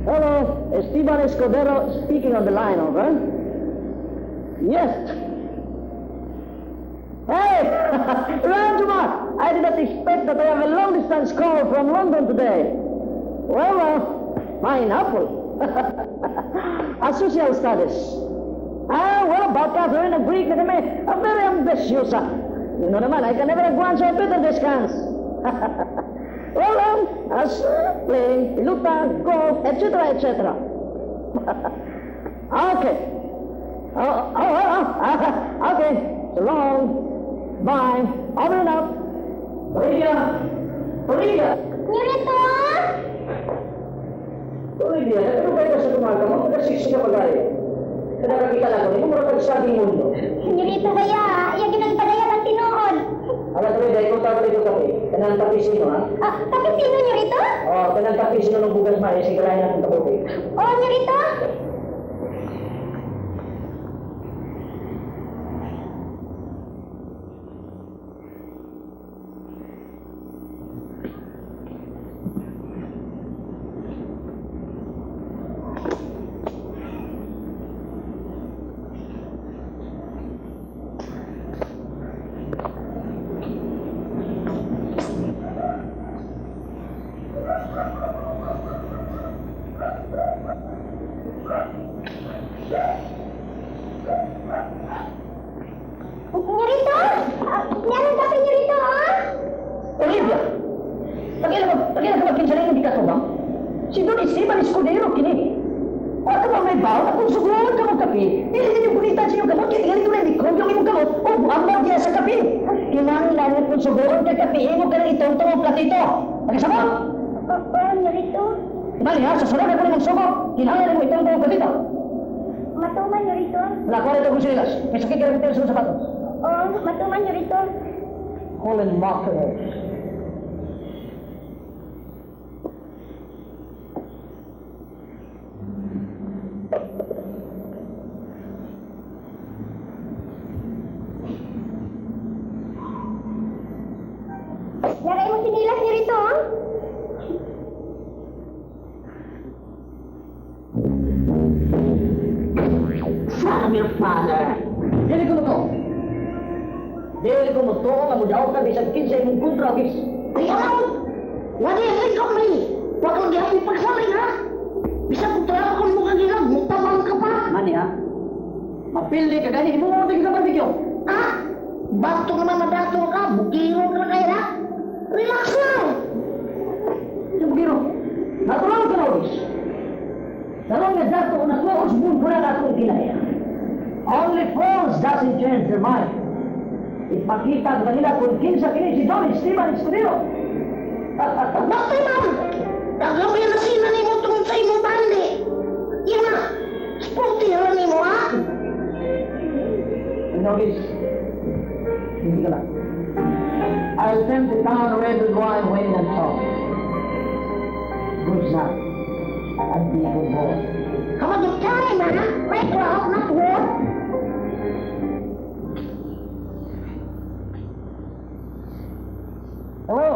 Hello, Esteban Escudero speaking on the line, over. Yes. Hey, Ranjuma! I did not expect that I have a long distance call from London today. Well, well, pineapple. A social studies. Ah, well, about Catherine, nag-break na kami. A very ambitious. Ah. You know naman, I can never grant you a better discounts. Well, as playing pelota, golf, etc., etc. Okay. Oh, okay. So long. Bye. Over and out. Olivia! Olivia! Nurito! Olivia, ano ba ito sa tumaga mo? Nagsisi ka pag-ari. Nakakita lang ko, mura kag saging mundo. Nurito kaya, iya ginagpadayag ang tinuod. Alam ko, dahil kung tawag ito kape, kanang kape sino, ha? Ah, kape sino, Nurito? Oo, kanang kape sino ng bugas mais, sigurahin natin kape. Oh, Nurito! Nurito! Ah, meron kape Nurito, ah? Olivia! Pag-ila ka magkinsa na hindi ka tubang? Si Don Esteban Escudero kini. O ka ba may baw? Kung suguan ka mo kape, dili ninyo gunitan sa inyong kamot, kaya tingali ko na likod yung imong kamot, o buambag niya sa kape. Kinahanglan kung suguan ka kape, imo ka nang itong tungong platito. Nagkasabot? Oo, Nurito. Mali ha, sa sunod ako nimong sugo, kinahanglan mo itong tungong platito. Matuman, Nurito. Wala ko rin akong sinilas. May sakit ka rin sa sapatos. Oo, matuman, Nurito. Colin Mockerer. Laray mo sinilas, Nurito, ah? Son of your father! Dili ko mo to. Dili ko mo to nga mudaw ka bisag kinsa imong kontra gis. Ayaw! What do you think of me? Wa ko gihapon pagsalig, ha? Bisag kung trapo ko mo kagilag, mutabang ka pa. Mani ha? Mapildi ka gani imo mo sa barbecue. Ha? Bato naman madato ka, bukiro ka na kaya, ha? Relax lang! Sa bugiro. Natural ka na gis. Karong nga dato na tuos bun na akong kinaya. Only fools doesn't change their mind. Ipakita ko nila kung kinsa kini si Don Esteban Escudero. Bakit man? Gagawin na sila nimo tungod sa imong bandi. Yan na! Sporty ra nimo, ha? Nogis, hindi ka lang. I I'll send the town red with wine, waiting and song. Good night, and be good boy. Have a good time, ha? Make love, not war. Hello?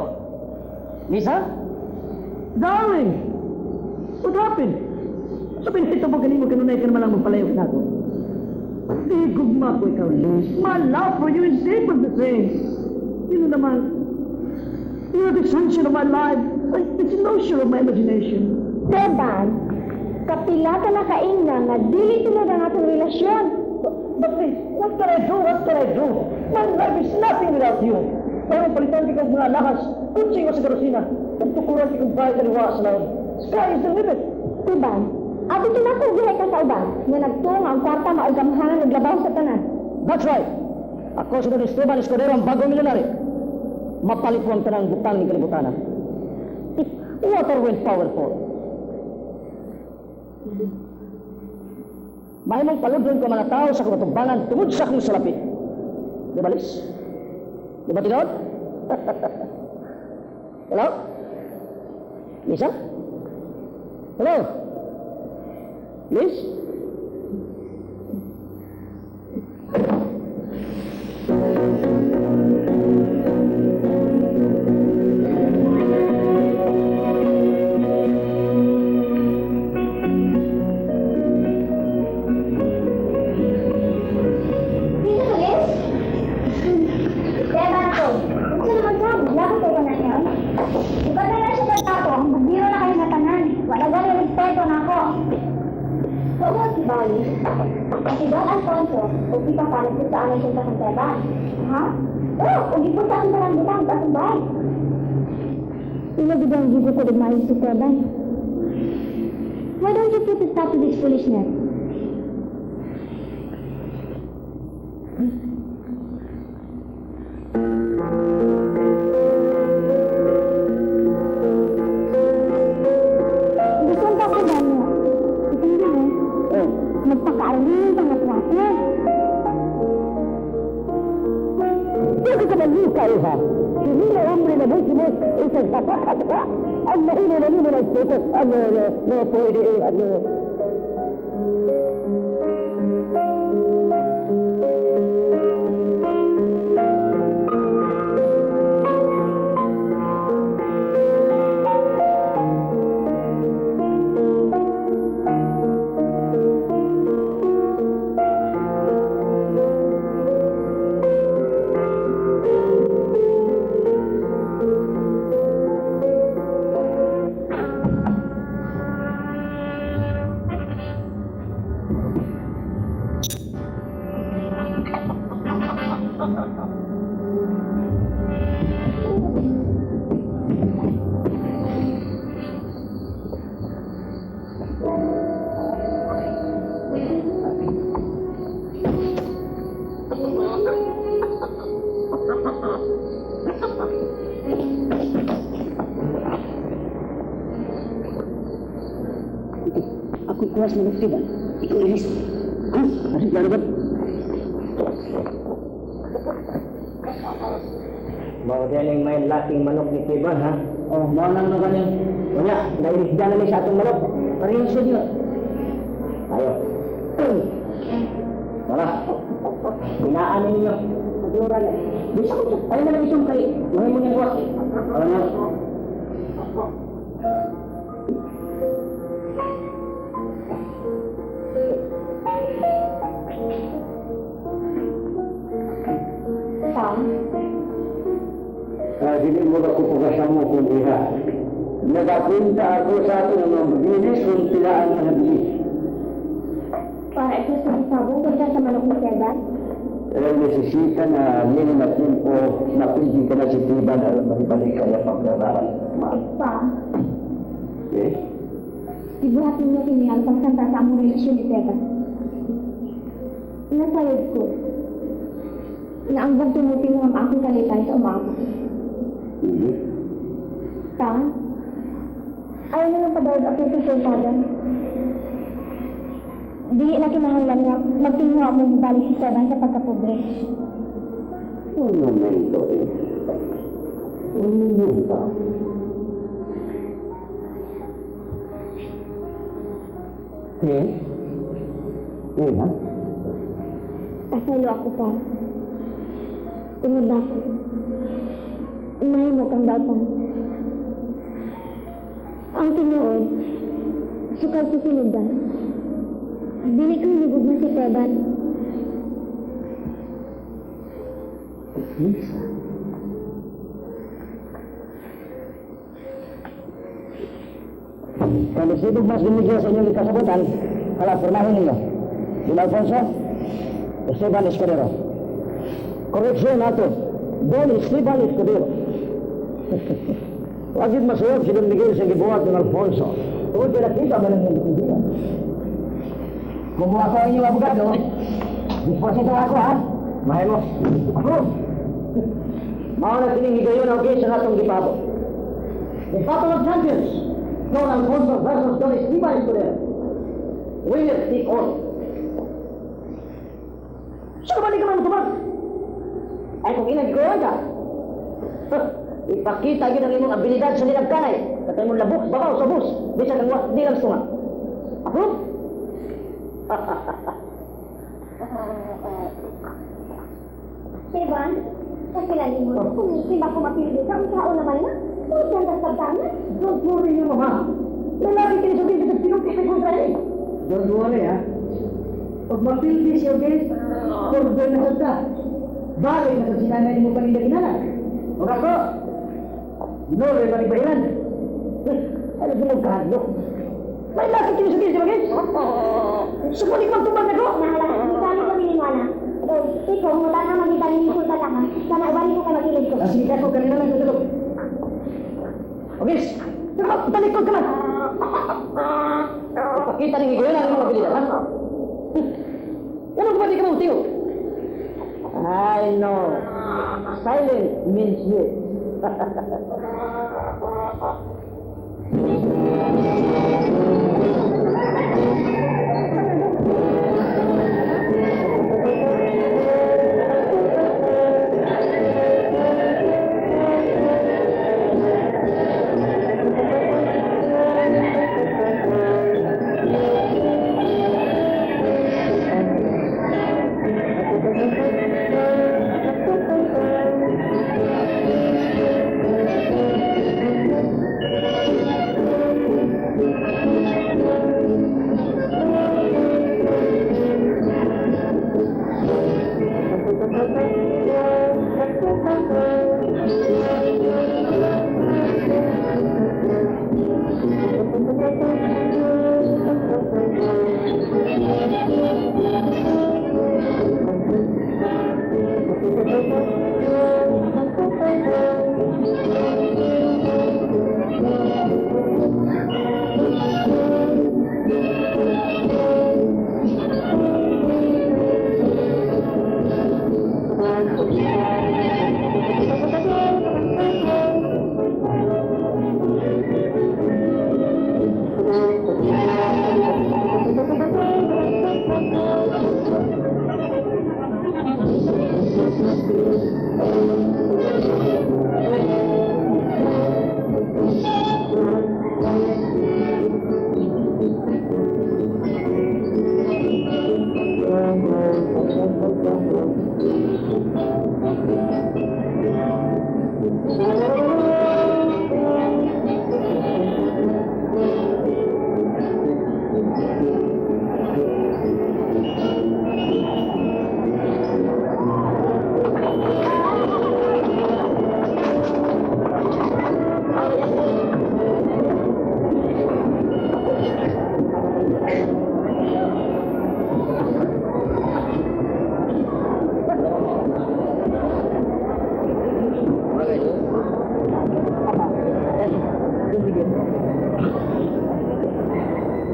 Lisa? Darling! What happened? Sa pinito mo kanimo kanunay ka naman lang magpalayo na ako. Di gugma ko ikaw, Liz. My love for you is deep as the same. You know naman, you're the sunshine of my life, the cynosure of my imagination. Teban, kapila ka na kaingna nga dili tinuod ang atong relasyon. But please, what can I do? What can I do? My life is nothing without you. Pero palitan ka mga lakas, kutsing ko sa karosina, tugtukuran ka kong bahay kaliwa sa laon. Sky is the limit. Teban, abi kinatugihay ka sa uban nga nagtuo nga ang kwarta maugamhanan ug labaw sa tanan. That's right. Ako si Don Esteban Escudero, ang bagong milyonaryo. Mapalit ko ang tanang butang ni kalibutana. What are we powerful? Mahimong paludron ko mga tao sa kamatumbangan tungod sa akong salapi. Di ba, Liz? Di ba, tinuod? Hello? Lisa? Hello? Liz? Dito ka, Liz? Teban ko, unsa naman sa lakot ko na niya. Iba na lang siya pagtato, ang biro na kayo na tanan. Wala gani respeto na ako. Huwag si Bali. Si Don Alfonso, ug si Papa nagputaan siya sa akong Teban. Ha? Oo, ug gipunta akong tanang butang sa akong bahay. Ila gid ang gibo ko maayo si Teban. Why don't you put a stop to this foolishness? Gusto pa ko ba niya? Hindi na. Oh. Magpakaarling pa nga klase. Bakit ka maluka, iha? Hindi na hombre na buhay mo, isang ang mahino na nimo ng puto, ang no, pwede, ano. Ako kuwas na magtiban. Ikaw ilis. Ha? Ano plano ba? Maudeling may laking manok ni Tiban, ha? Oh, mao lang na kani. Wala, nailisda na ni sa atong manok. Parehas sa niyo. Tayo. Tara. Binaan na ninyo. Pagkura na. Bisa ko. Ayaw na lang isong kay. Mahal mo niyang kuwas. Tara na. Pa, Dili mo ba kupugasya mo kung iha. Nagapunta ako sa ato ng mga bilis kung pila ang mga bilis. Para ito sa isabong kaysa sa manok ni Teban. Pero necesita na mini na tiempo mapigi ka na si Tiban aron mahibalik kaya paglaran. Pa, Okay? ibuhat ninyo kini ang pagsanta sa among relasyon ni Teban. Nasayod ko na ang bugto mo tinguhang akong kalipay sa umaga. Mhm. Pa, ayaw na lang padawag ako sa sultada. Dili na kinahanglan nga magtinguha mo balik si Teban sa pagkapobre. Un momento, eh. Unsa? Eh? Eh, ha? Pasaylo ako pa. Tungod na ako. Mahimo kang bata. Ang tinuod, sukal sa sinugdan. Dili ko hinugugma si Teban. Lisa. Kung nagsibog mas dumigyo sa inyong ikasabutan, hala, pirmahin ninyo. Don Alfonso, Esteban Escudero. Correction nato, Don Esteban Escudero. Wagid masuyod si Don Miguel sa gibuhat Don Alfonso. Tungod kay nakita man ang iyong kaibigan. Kung ako ang inyong abogado, disposito ako ha. Mahimo. Ako. Mao na kining higayon ang case sa atong gipabot. The Battle of Champions, Don Alfonso versus Don Esteban Escudero. Winner take all. Saan ba di ka man tumag? Ay kung inag ko ka. Huh, ipakita gyud ang imong abilidad sa linagkanay. Katay mong labok, babaw sa bus. Bisan ang di lang sunga. Approve? Teban, kasi mo, kung hindi ba ko mapili ka, ang tao naman na. Tungod kang kasabtangan. Don't worry niyo, mama. Lalaki kinisukin sa pinupipit mo sa eh. Don't worry, ha? Pag mapildi siya, okay? Kordo na sa ta. Bagay na sa sinanay mo kanina kinala. Ug ako, no, rin balik-balikan. Eh, ano sa mong kahadlok? May laki kinisukin siya, bagay. Sukulik magtubag na ko. Nahala, hindi kami ni Juana. O, ikaw, muta na magita ni Sultan ka. Sana iwali ko ka magilid ko. Ah, sige ako, kanina lang tutulog. Okay, talikod ka man. Ipakita ng higayon ang imong abilidad, ha? Ano ba di ka mong tiyo? I know. Silent means yes.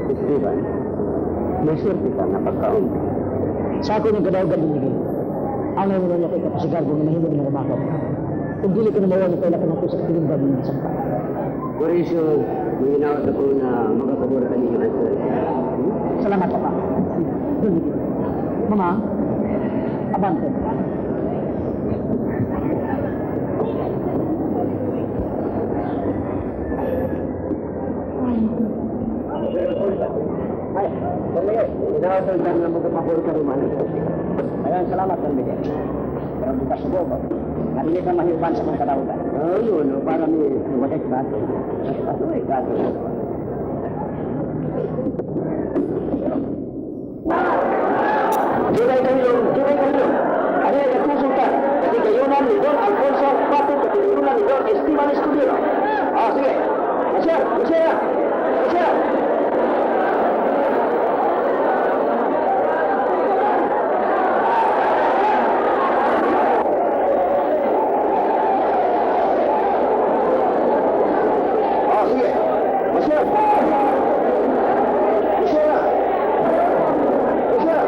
Esteban, may swerte ka nga pagkaon. Sa ako ng kadawgan din Miguel. Ang naman niya kay kapasigarbo nga mahimo ni rumakop. Kung dili ko na mawala kay lakan ako sa katilimban ng sampa. Mauricio, manginawat ako na makapabor ka ninyo answer. Salamat, Papa. Don Miguel. Mama, abante. Ay, Don Miguel, inaasal ka nga magpapabor ka rin, man. Ayun, salamat, Don Miguel. Pero bukas ko, narinig na mahiuban sa kong kadawagan. Ayun, no, para may wasak baso. Baso eh, baso. Dunay kahilom, dunay kahilom. Ano yung nagkusulta? Kasi gayunan ni Don Alfonso Pato katulungan ni Don Esteban Escudero. Ah, sige. Masya, masya, masya. Ah, sige. Masya. Masya. Masya.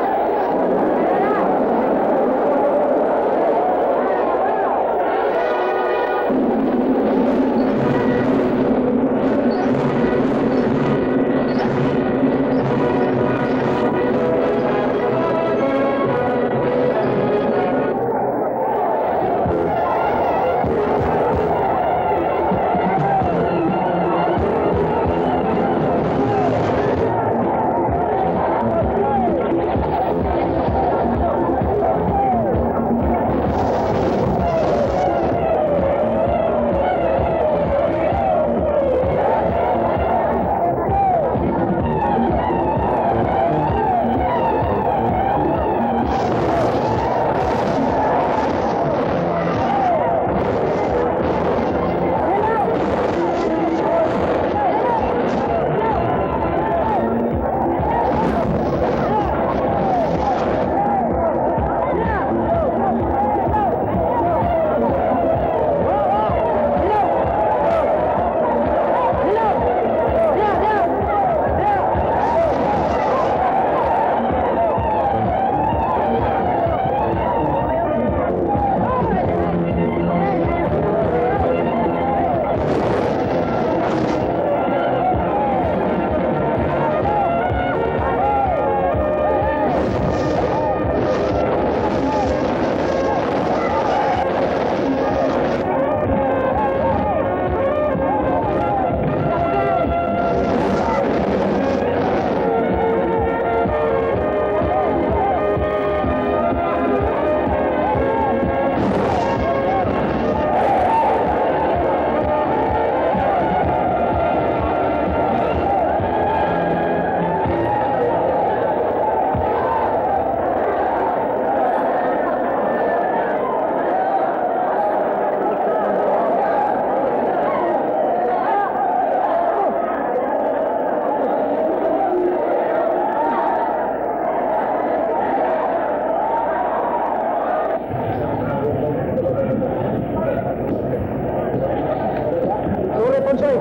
Sorry, Ponsoy.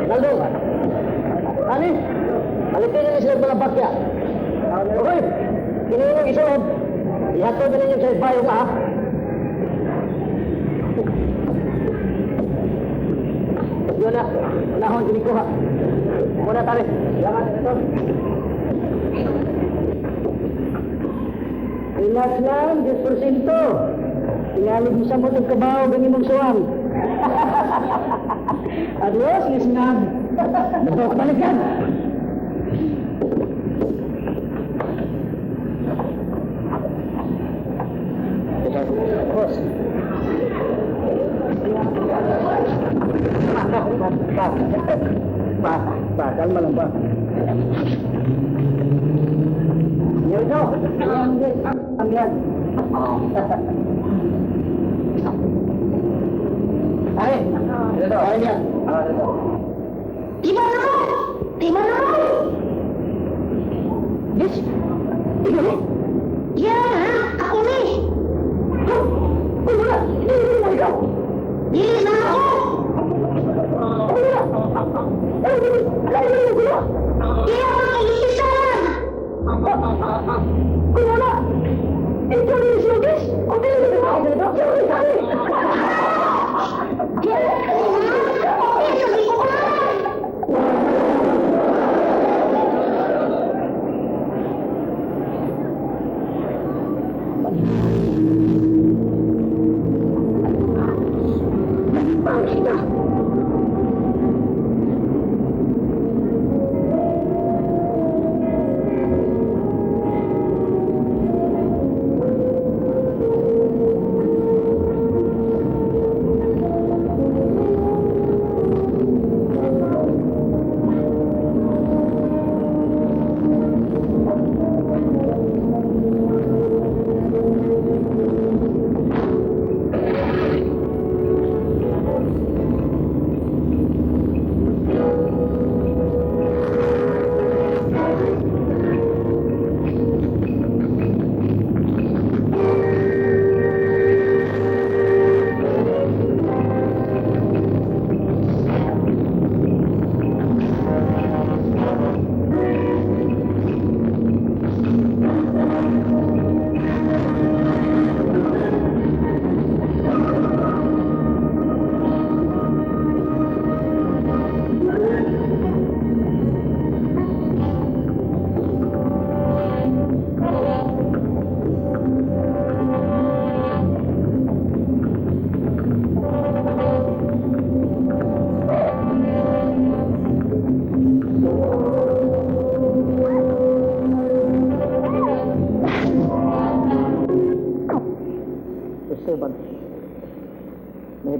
Naldo. Ani? Palitin na sila mga bakya. Okay. Kiniinog isuod. Ihatod na ninyo sa bayo ka, ha? Yun na. Unahon, ginikuha. Muna tali. Salamat, Senator. Relax lang, 10%. Tingalig mo sa mo itong kabaw, ganyan mong suwang. Adios, lisnag. Nabok balikan. Boss. Ba, ba, ba, kalma lang ba. Yun, no. Ang yan. Ay, ito, ay yan. Ah, ito. Di ba naman? Di ba naman? Yes. Ikaw ni? Yeah, ha? Ako ni. Huh? Uy, wala. Hindi, hindi mo ikaw. Dili na ako. Ako wala. Ay, hindi. Ay, hindi, hindi, wala. Iya ka kay Kung wala. Ikaw ni si Otis. O, dili, dili mo. Sorry, sorry. Yeah, kasi ha? Okay, sabi ko ka. Pangita.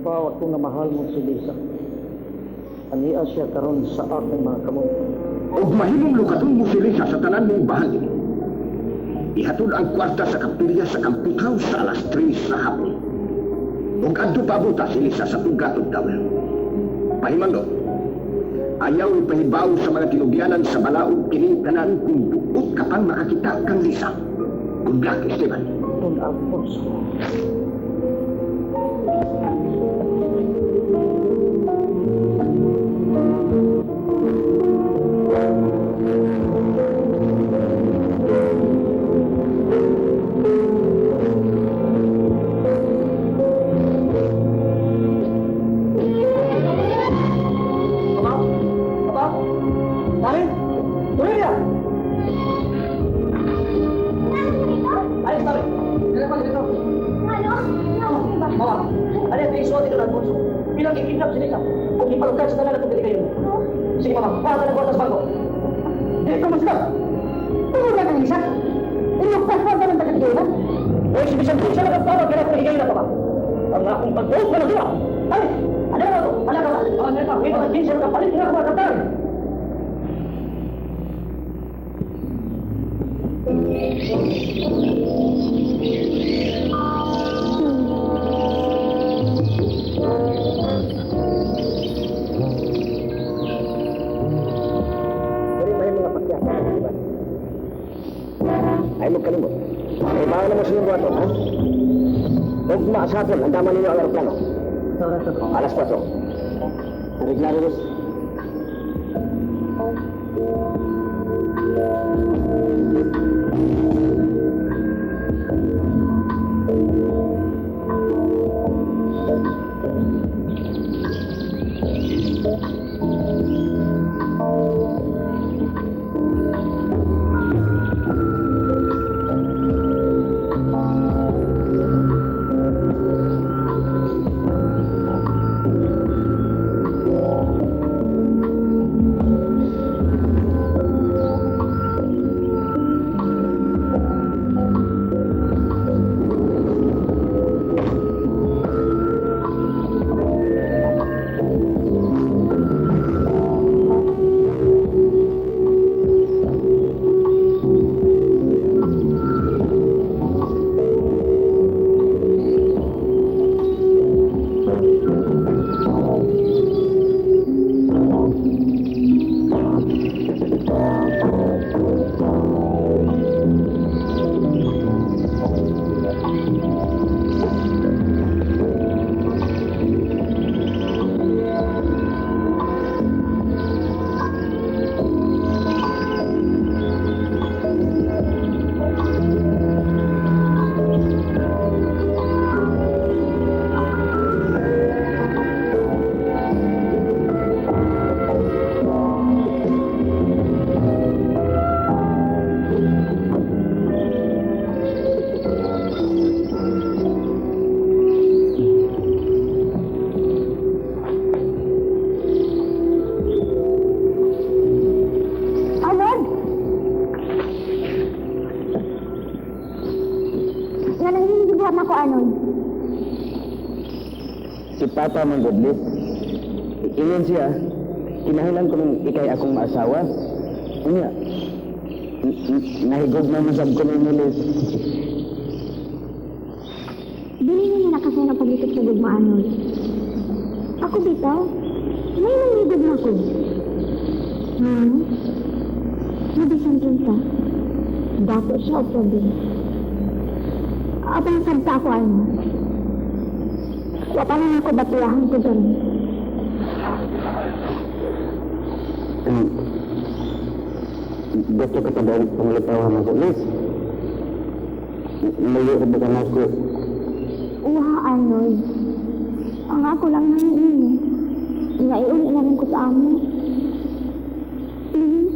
Naibaw ako nga mahal mo si Lisa. Ania siya karon sa akong mga kamot. Ug mahimong lukaton mo si Lisa sa tanan mong bahagi. Ihatod ang kwarta sa kapilya sa Kamputhaw sa alas 3 sa hapon. Ug adto pabuta si Lisa sa tugat ug tawel. Pahimando, ayaw ipahibaw sa mga tinugyanan sa balaod kining tanan kung duot ka pang makakita kang Lisa. Good luck, Esteban. Don Alfonso. Papa? Papa? Dali? Olivia! Ay, sorry. Dali pa dito. Ano? Ano ba? Mama, ano yung isuot ito ng Alfonso? Bilang ikidnap si Lisa. Kung ipalugkan sa tanan at tubig kayo. Sige, mama. Para sa nagkwartas bangko. Dito mo sila. Tungod lang ang Lisa. Ilugtas pa ba ng tagatigilan? O si Bisan Lisa lang ang tawag kaya kung higayon na pa ba? Ang akong pag-uot na nagawa. Ay! Ano na ito? Ano na ito? Ano na ito? Ito ang palit na mga katar. Dili pa mga pakyat, di ba? Ay mo kalimot. Ay bawo na mo sa inyong buhaton, ha? Huwag maasapon, ang dama ninyo ang aeroplano. Alas 4. Reglaro, boss. Arnold! Nga nang hinihibuhat na ko, Arnold. Si Papa man godlis. Ingon siya, kinahanglan ko nung ikay akong maasawa. Unya, nahigog na masab ko ni Liz. Dili niya nakasaya ng paglikot sa gugma, Arnold. Ako bitaw, may nangyigugma ko. Mabisan sa. Dato siya o problema. Abang sabta ako, Arnold. Wa pa lang ako batuyahan ko ganun. Gusto ka pa ba panglitawan ako, Liz? Mayo ka ba ka na ako? Uha, Arnold. Ang ako lang nang ini. Naiuli na rin ko sa amo. Please.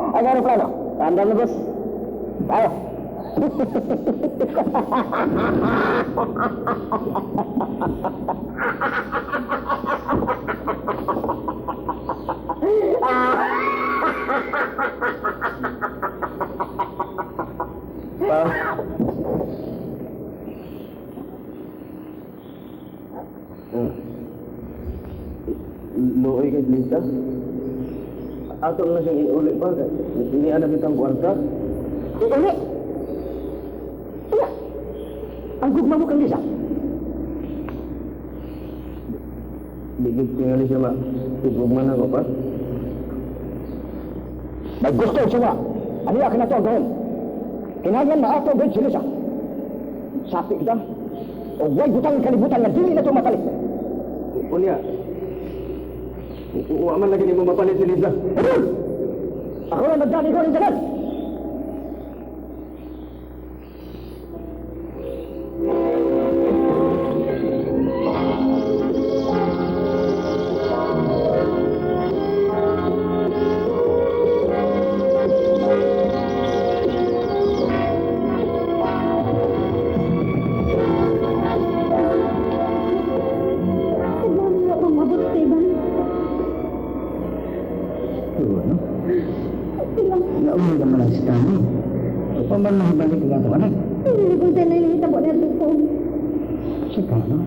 Ang aeroplano. Andam na, boss. Tayo. Pa. Luoy kay Lisa. Ato na siyang iuli pa. Hindi anak itang kwarta. Iuli! Wala! Ang gugma mo kang Lisa. Bigit ko nga siya ma. Igugma na ko pa. May gusto siya. Ano ka na to ang gawin? Kinahanglan maato gawin si Lisa. Sapi kita. O way butang kalibutan nga dili na to mapalit. Unya. Wa man lagi nimo mapalit si Lisa. Ano? Ako na nagdani ko ng tanan. Taglaan mo akong mabot, Esteban. Ano? Esteban, Nauli ka man ang si Tami. Pa man mahabalik ang atong anak. hindi ko sa nahihita po na ito. Si Tano?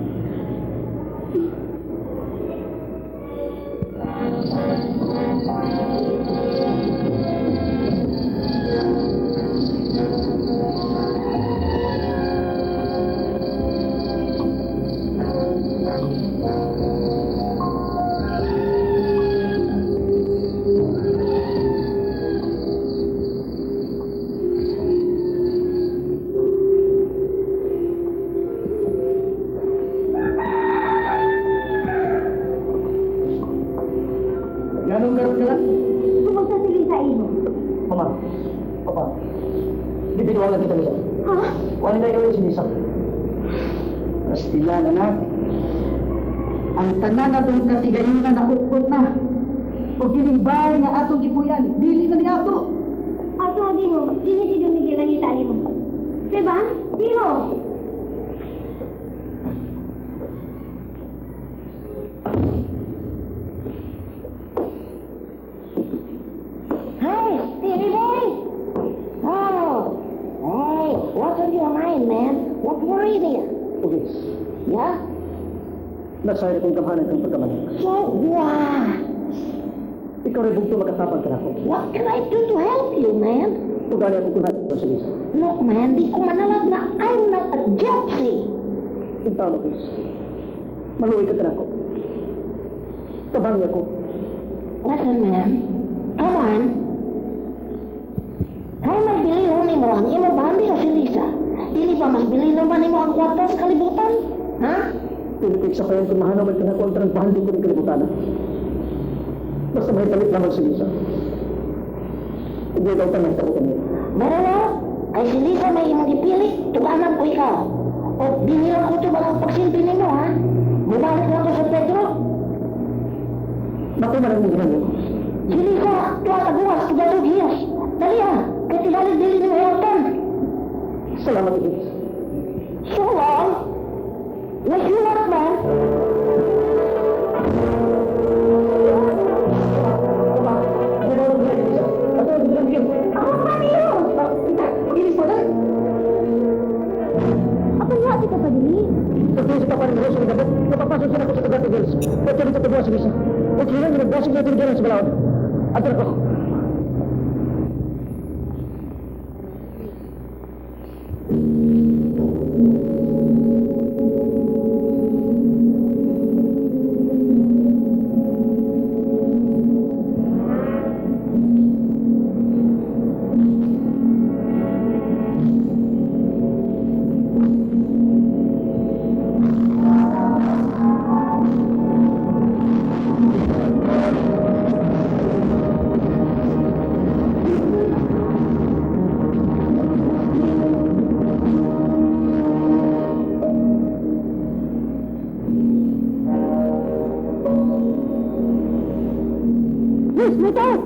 Ganong karon ka lang? Kumusta si Lisa imo? Mama, Papa, bibinuwalan kita Lisa. Ha? Wala na ikaw si Lisa. Pastilan, anak. Ang tanan atong katigayunan na ukot na. O kining bahay nga atong gipuyan, dili na niato. Ato, Dino. Dili si Don Miguel ang ngita nimo. Diba? Dino! Hey, Stevie boy! Oh, hey, what's on your mind, man? What worried you? Okay, Yeah? nasayar kong kamhanan kang pagkamali. So what? Ikaw rin bugto makatapang ka na ako. What can I do to help you, man? Ugali akong kunhat si Lisa. Look, man, di ko manalag na I'm not a gypsy. Yung tao, please. Maluwi ka na ako. Tabang ako. Listen, man. Come on. Hay may bilihon nimo ang imo bandi o si Lisa. Dili ba mas bilihon ba nimo ang kwarta sa kalibutan? Ha? Pinitik sa kayang kumahanaw may kinakontra ang bahandi ko ng kalibutan. Basta may palit lamang si Lisa. Hindi daw tanong sa niya. Maralo, kay si Lisa may imong gipili, tuganan ko ikaw. O dinila ko to ang pagsilbi nimo, ha? Mubalik na ko sa Pedro. Naku, maraming ginagawa. Si Lisa, tuwa sa buwas, tugalog hiyos. Dali ha, kay tingalig dili nimo hilton. Salamat, Elise. So long. Wish you luck, man. Ako pa niyo! Ako nga, kita pa dili. Pagpasok ka pa rin sa gabot, napapasok sila ko sa Tugato Girls. Pagka dito tubuha si Lisa. Okay lang, nagbasok natin dyan sa balaod. At ako. Yes, may tao!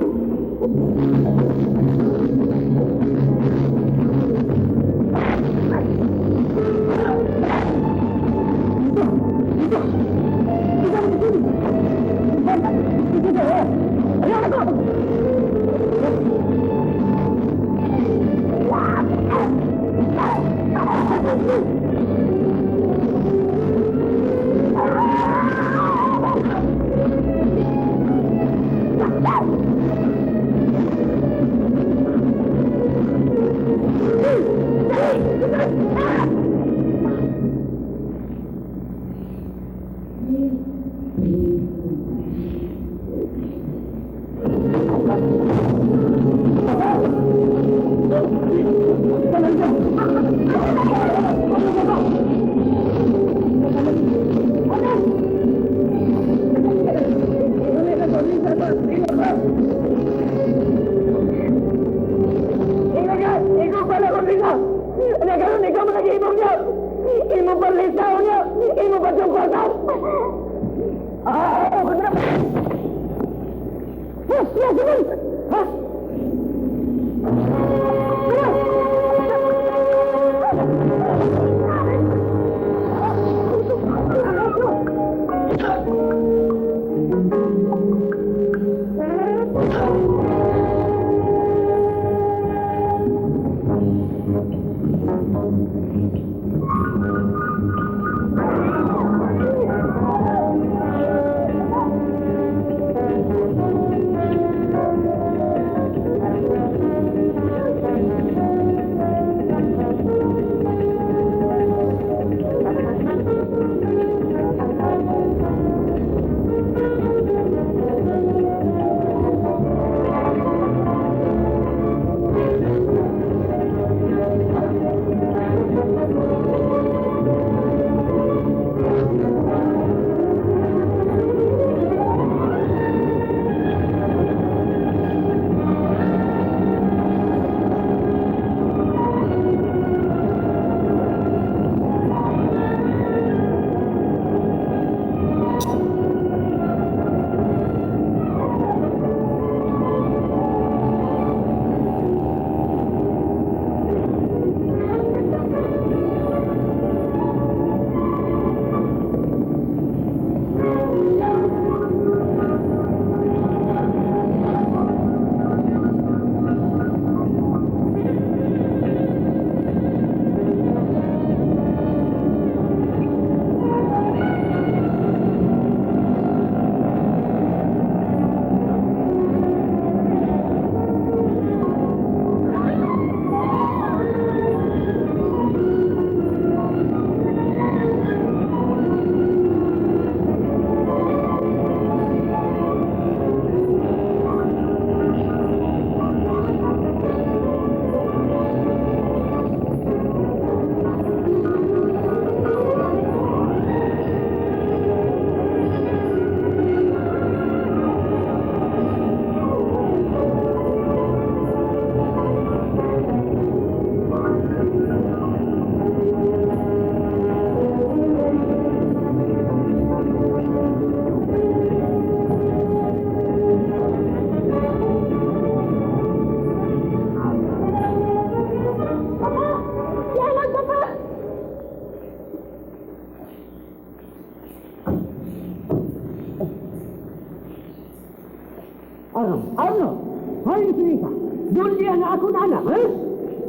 Hoy, Teresa! Doon niya na ako na anak, ha?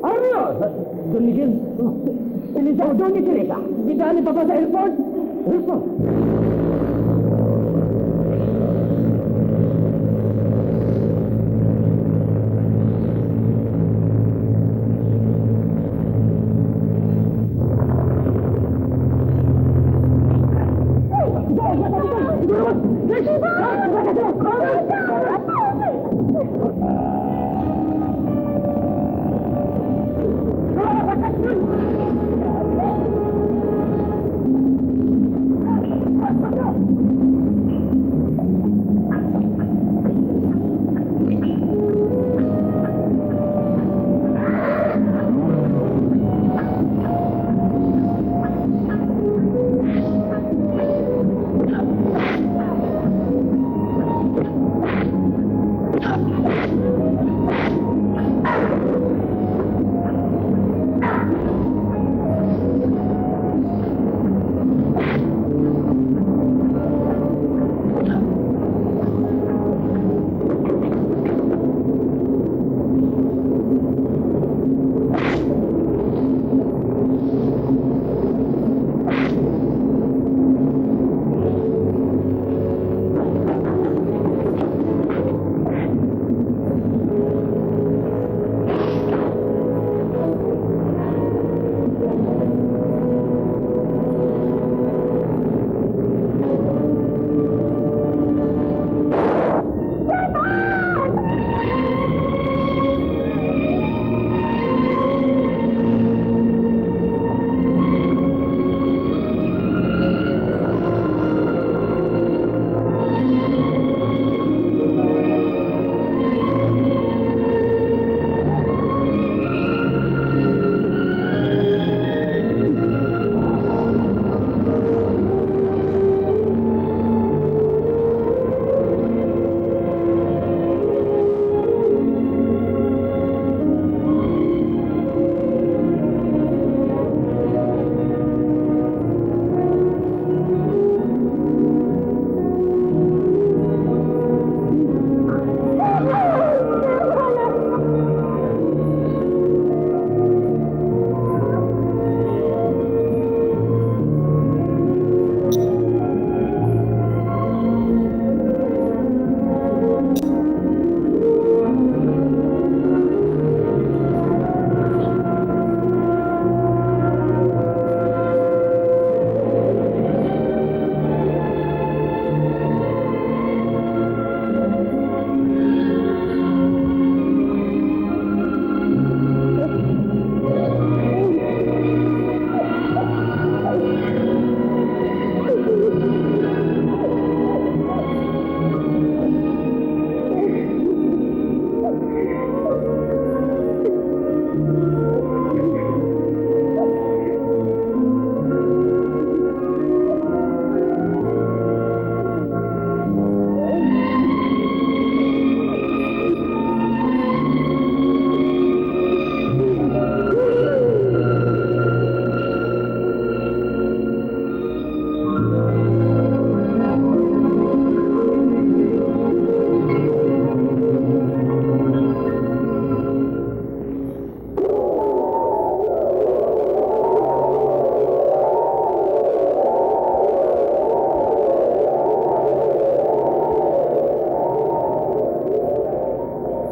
Ano? Don Miguel? Elisa, oh, Don Teresa! Gidali pa ba sa airport? Airport?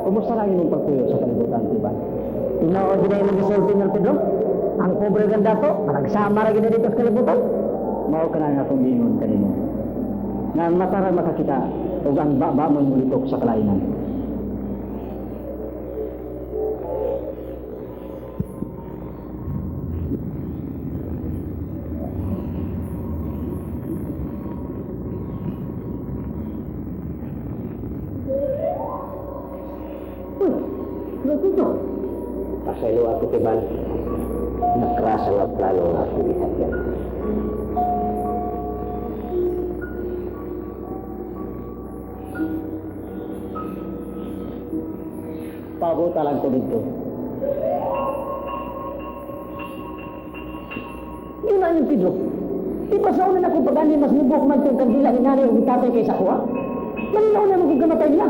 Kumusta na imong pagpuyo sa kalibutan, Tiban? Tinuod din ay magisulti ng Pedro? Ang pobre ganda to, managsama ra gid dito sa kalibutan. Mao ka na nga akong giingon kanimo. Nga ang mata ra makakita ug ang baba mo'y mulitok sa kalainan. Pasaylo ako, Tiban. Nakrasa ang plano nga akong gisakyan. Pabuta lang ko dito. Yun na yung Pedro. Di ba sa una na kung pagani mas mubok man itong kandila ni nanay o ni tatay kaysa kuha? Malinaw na magiging kamatay nila.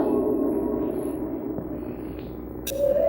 Bye.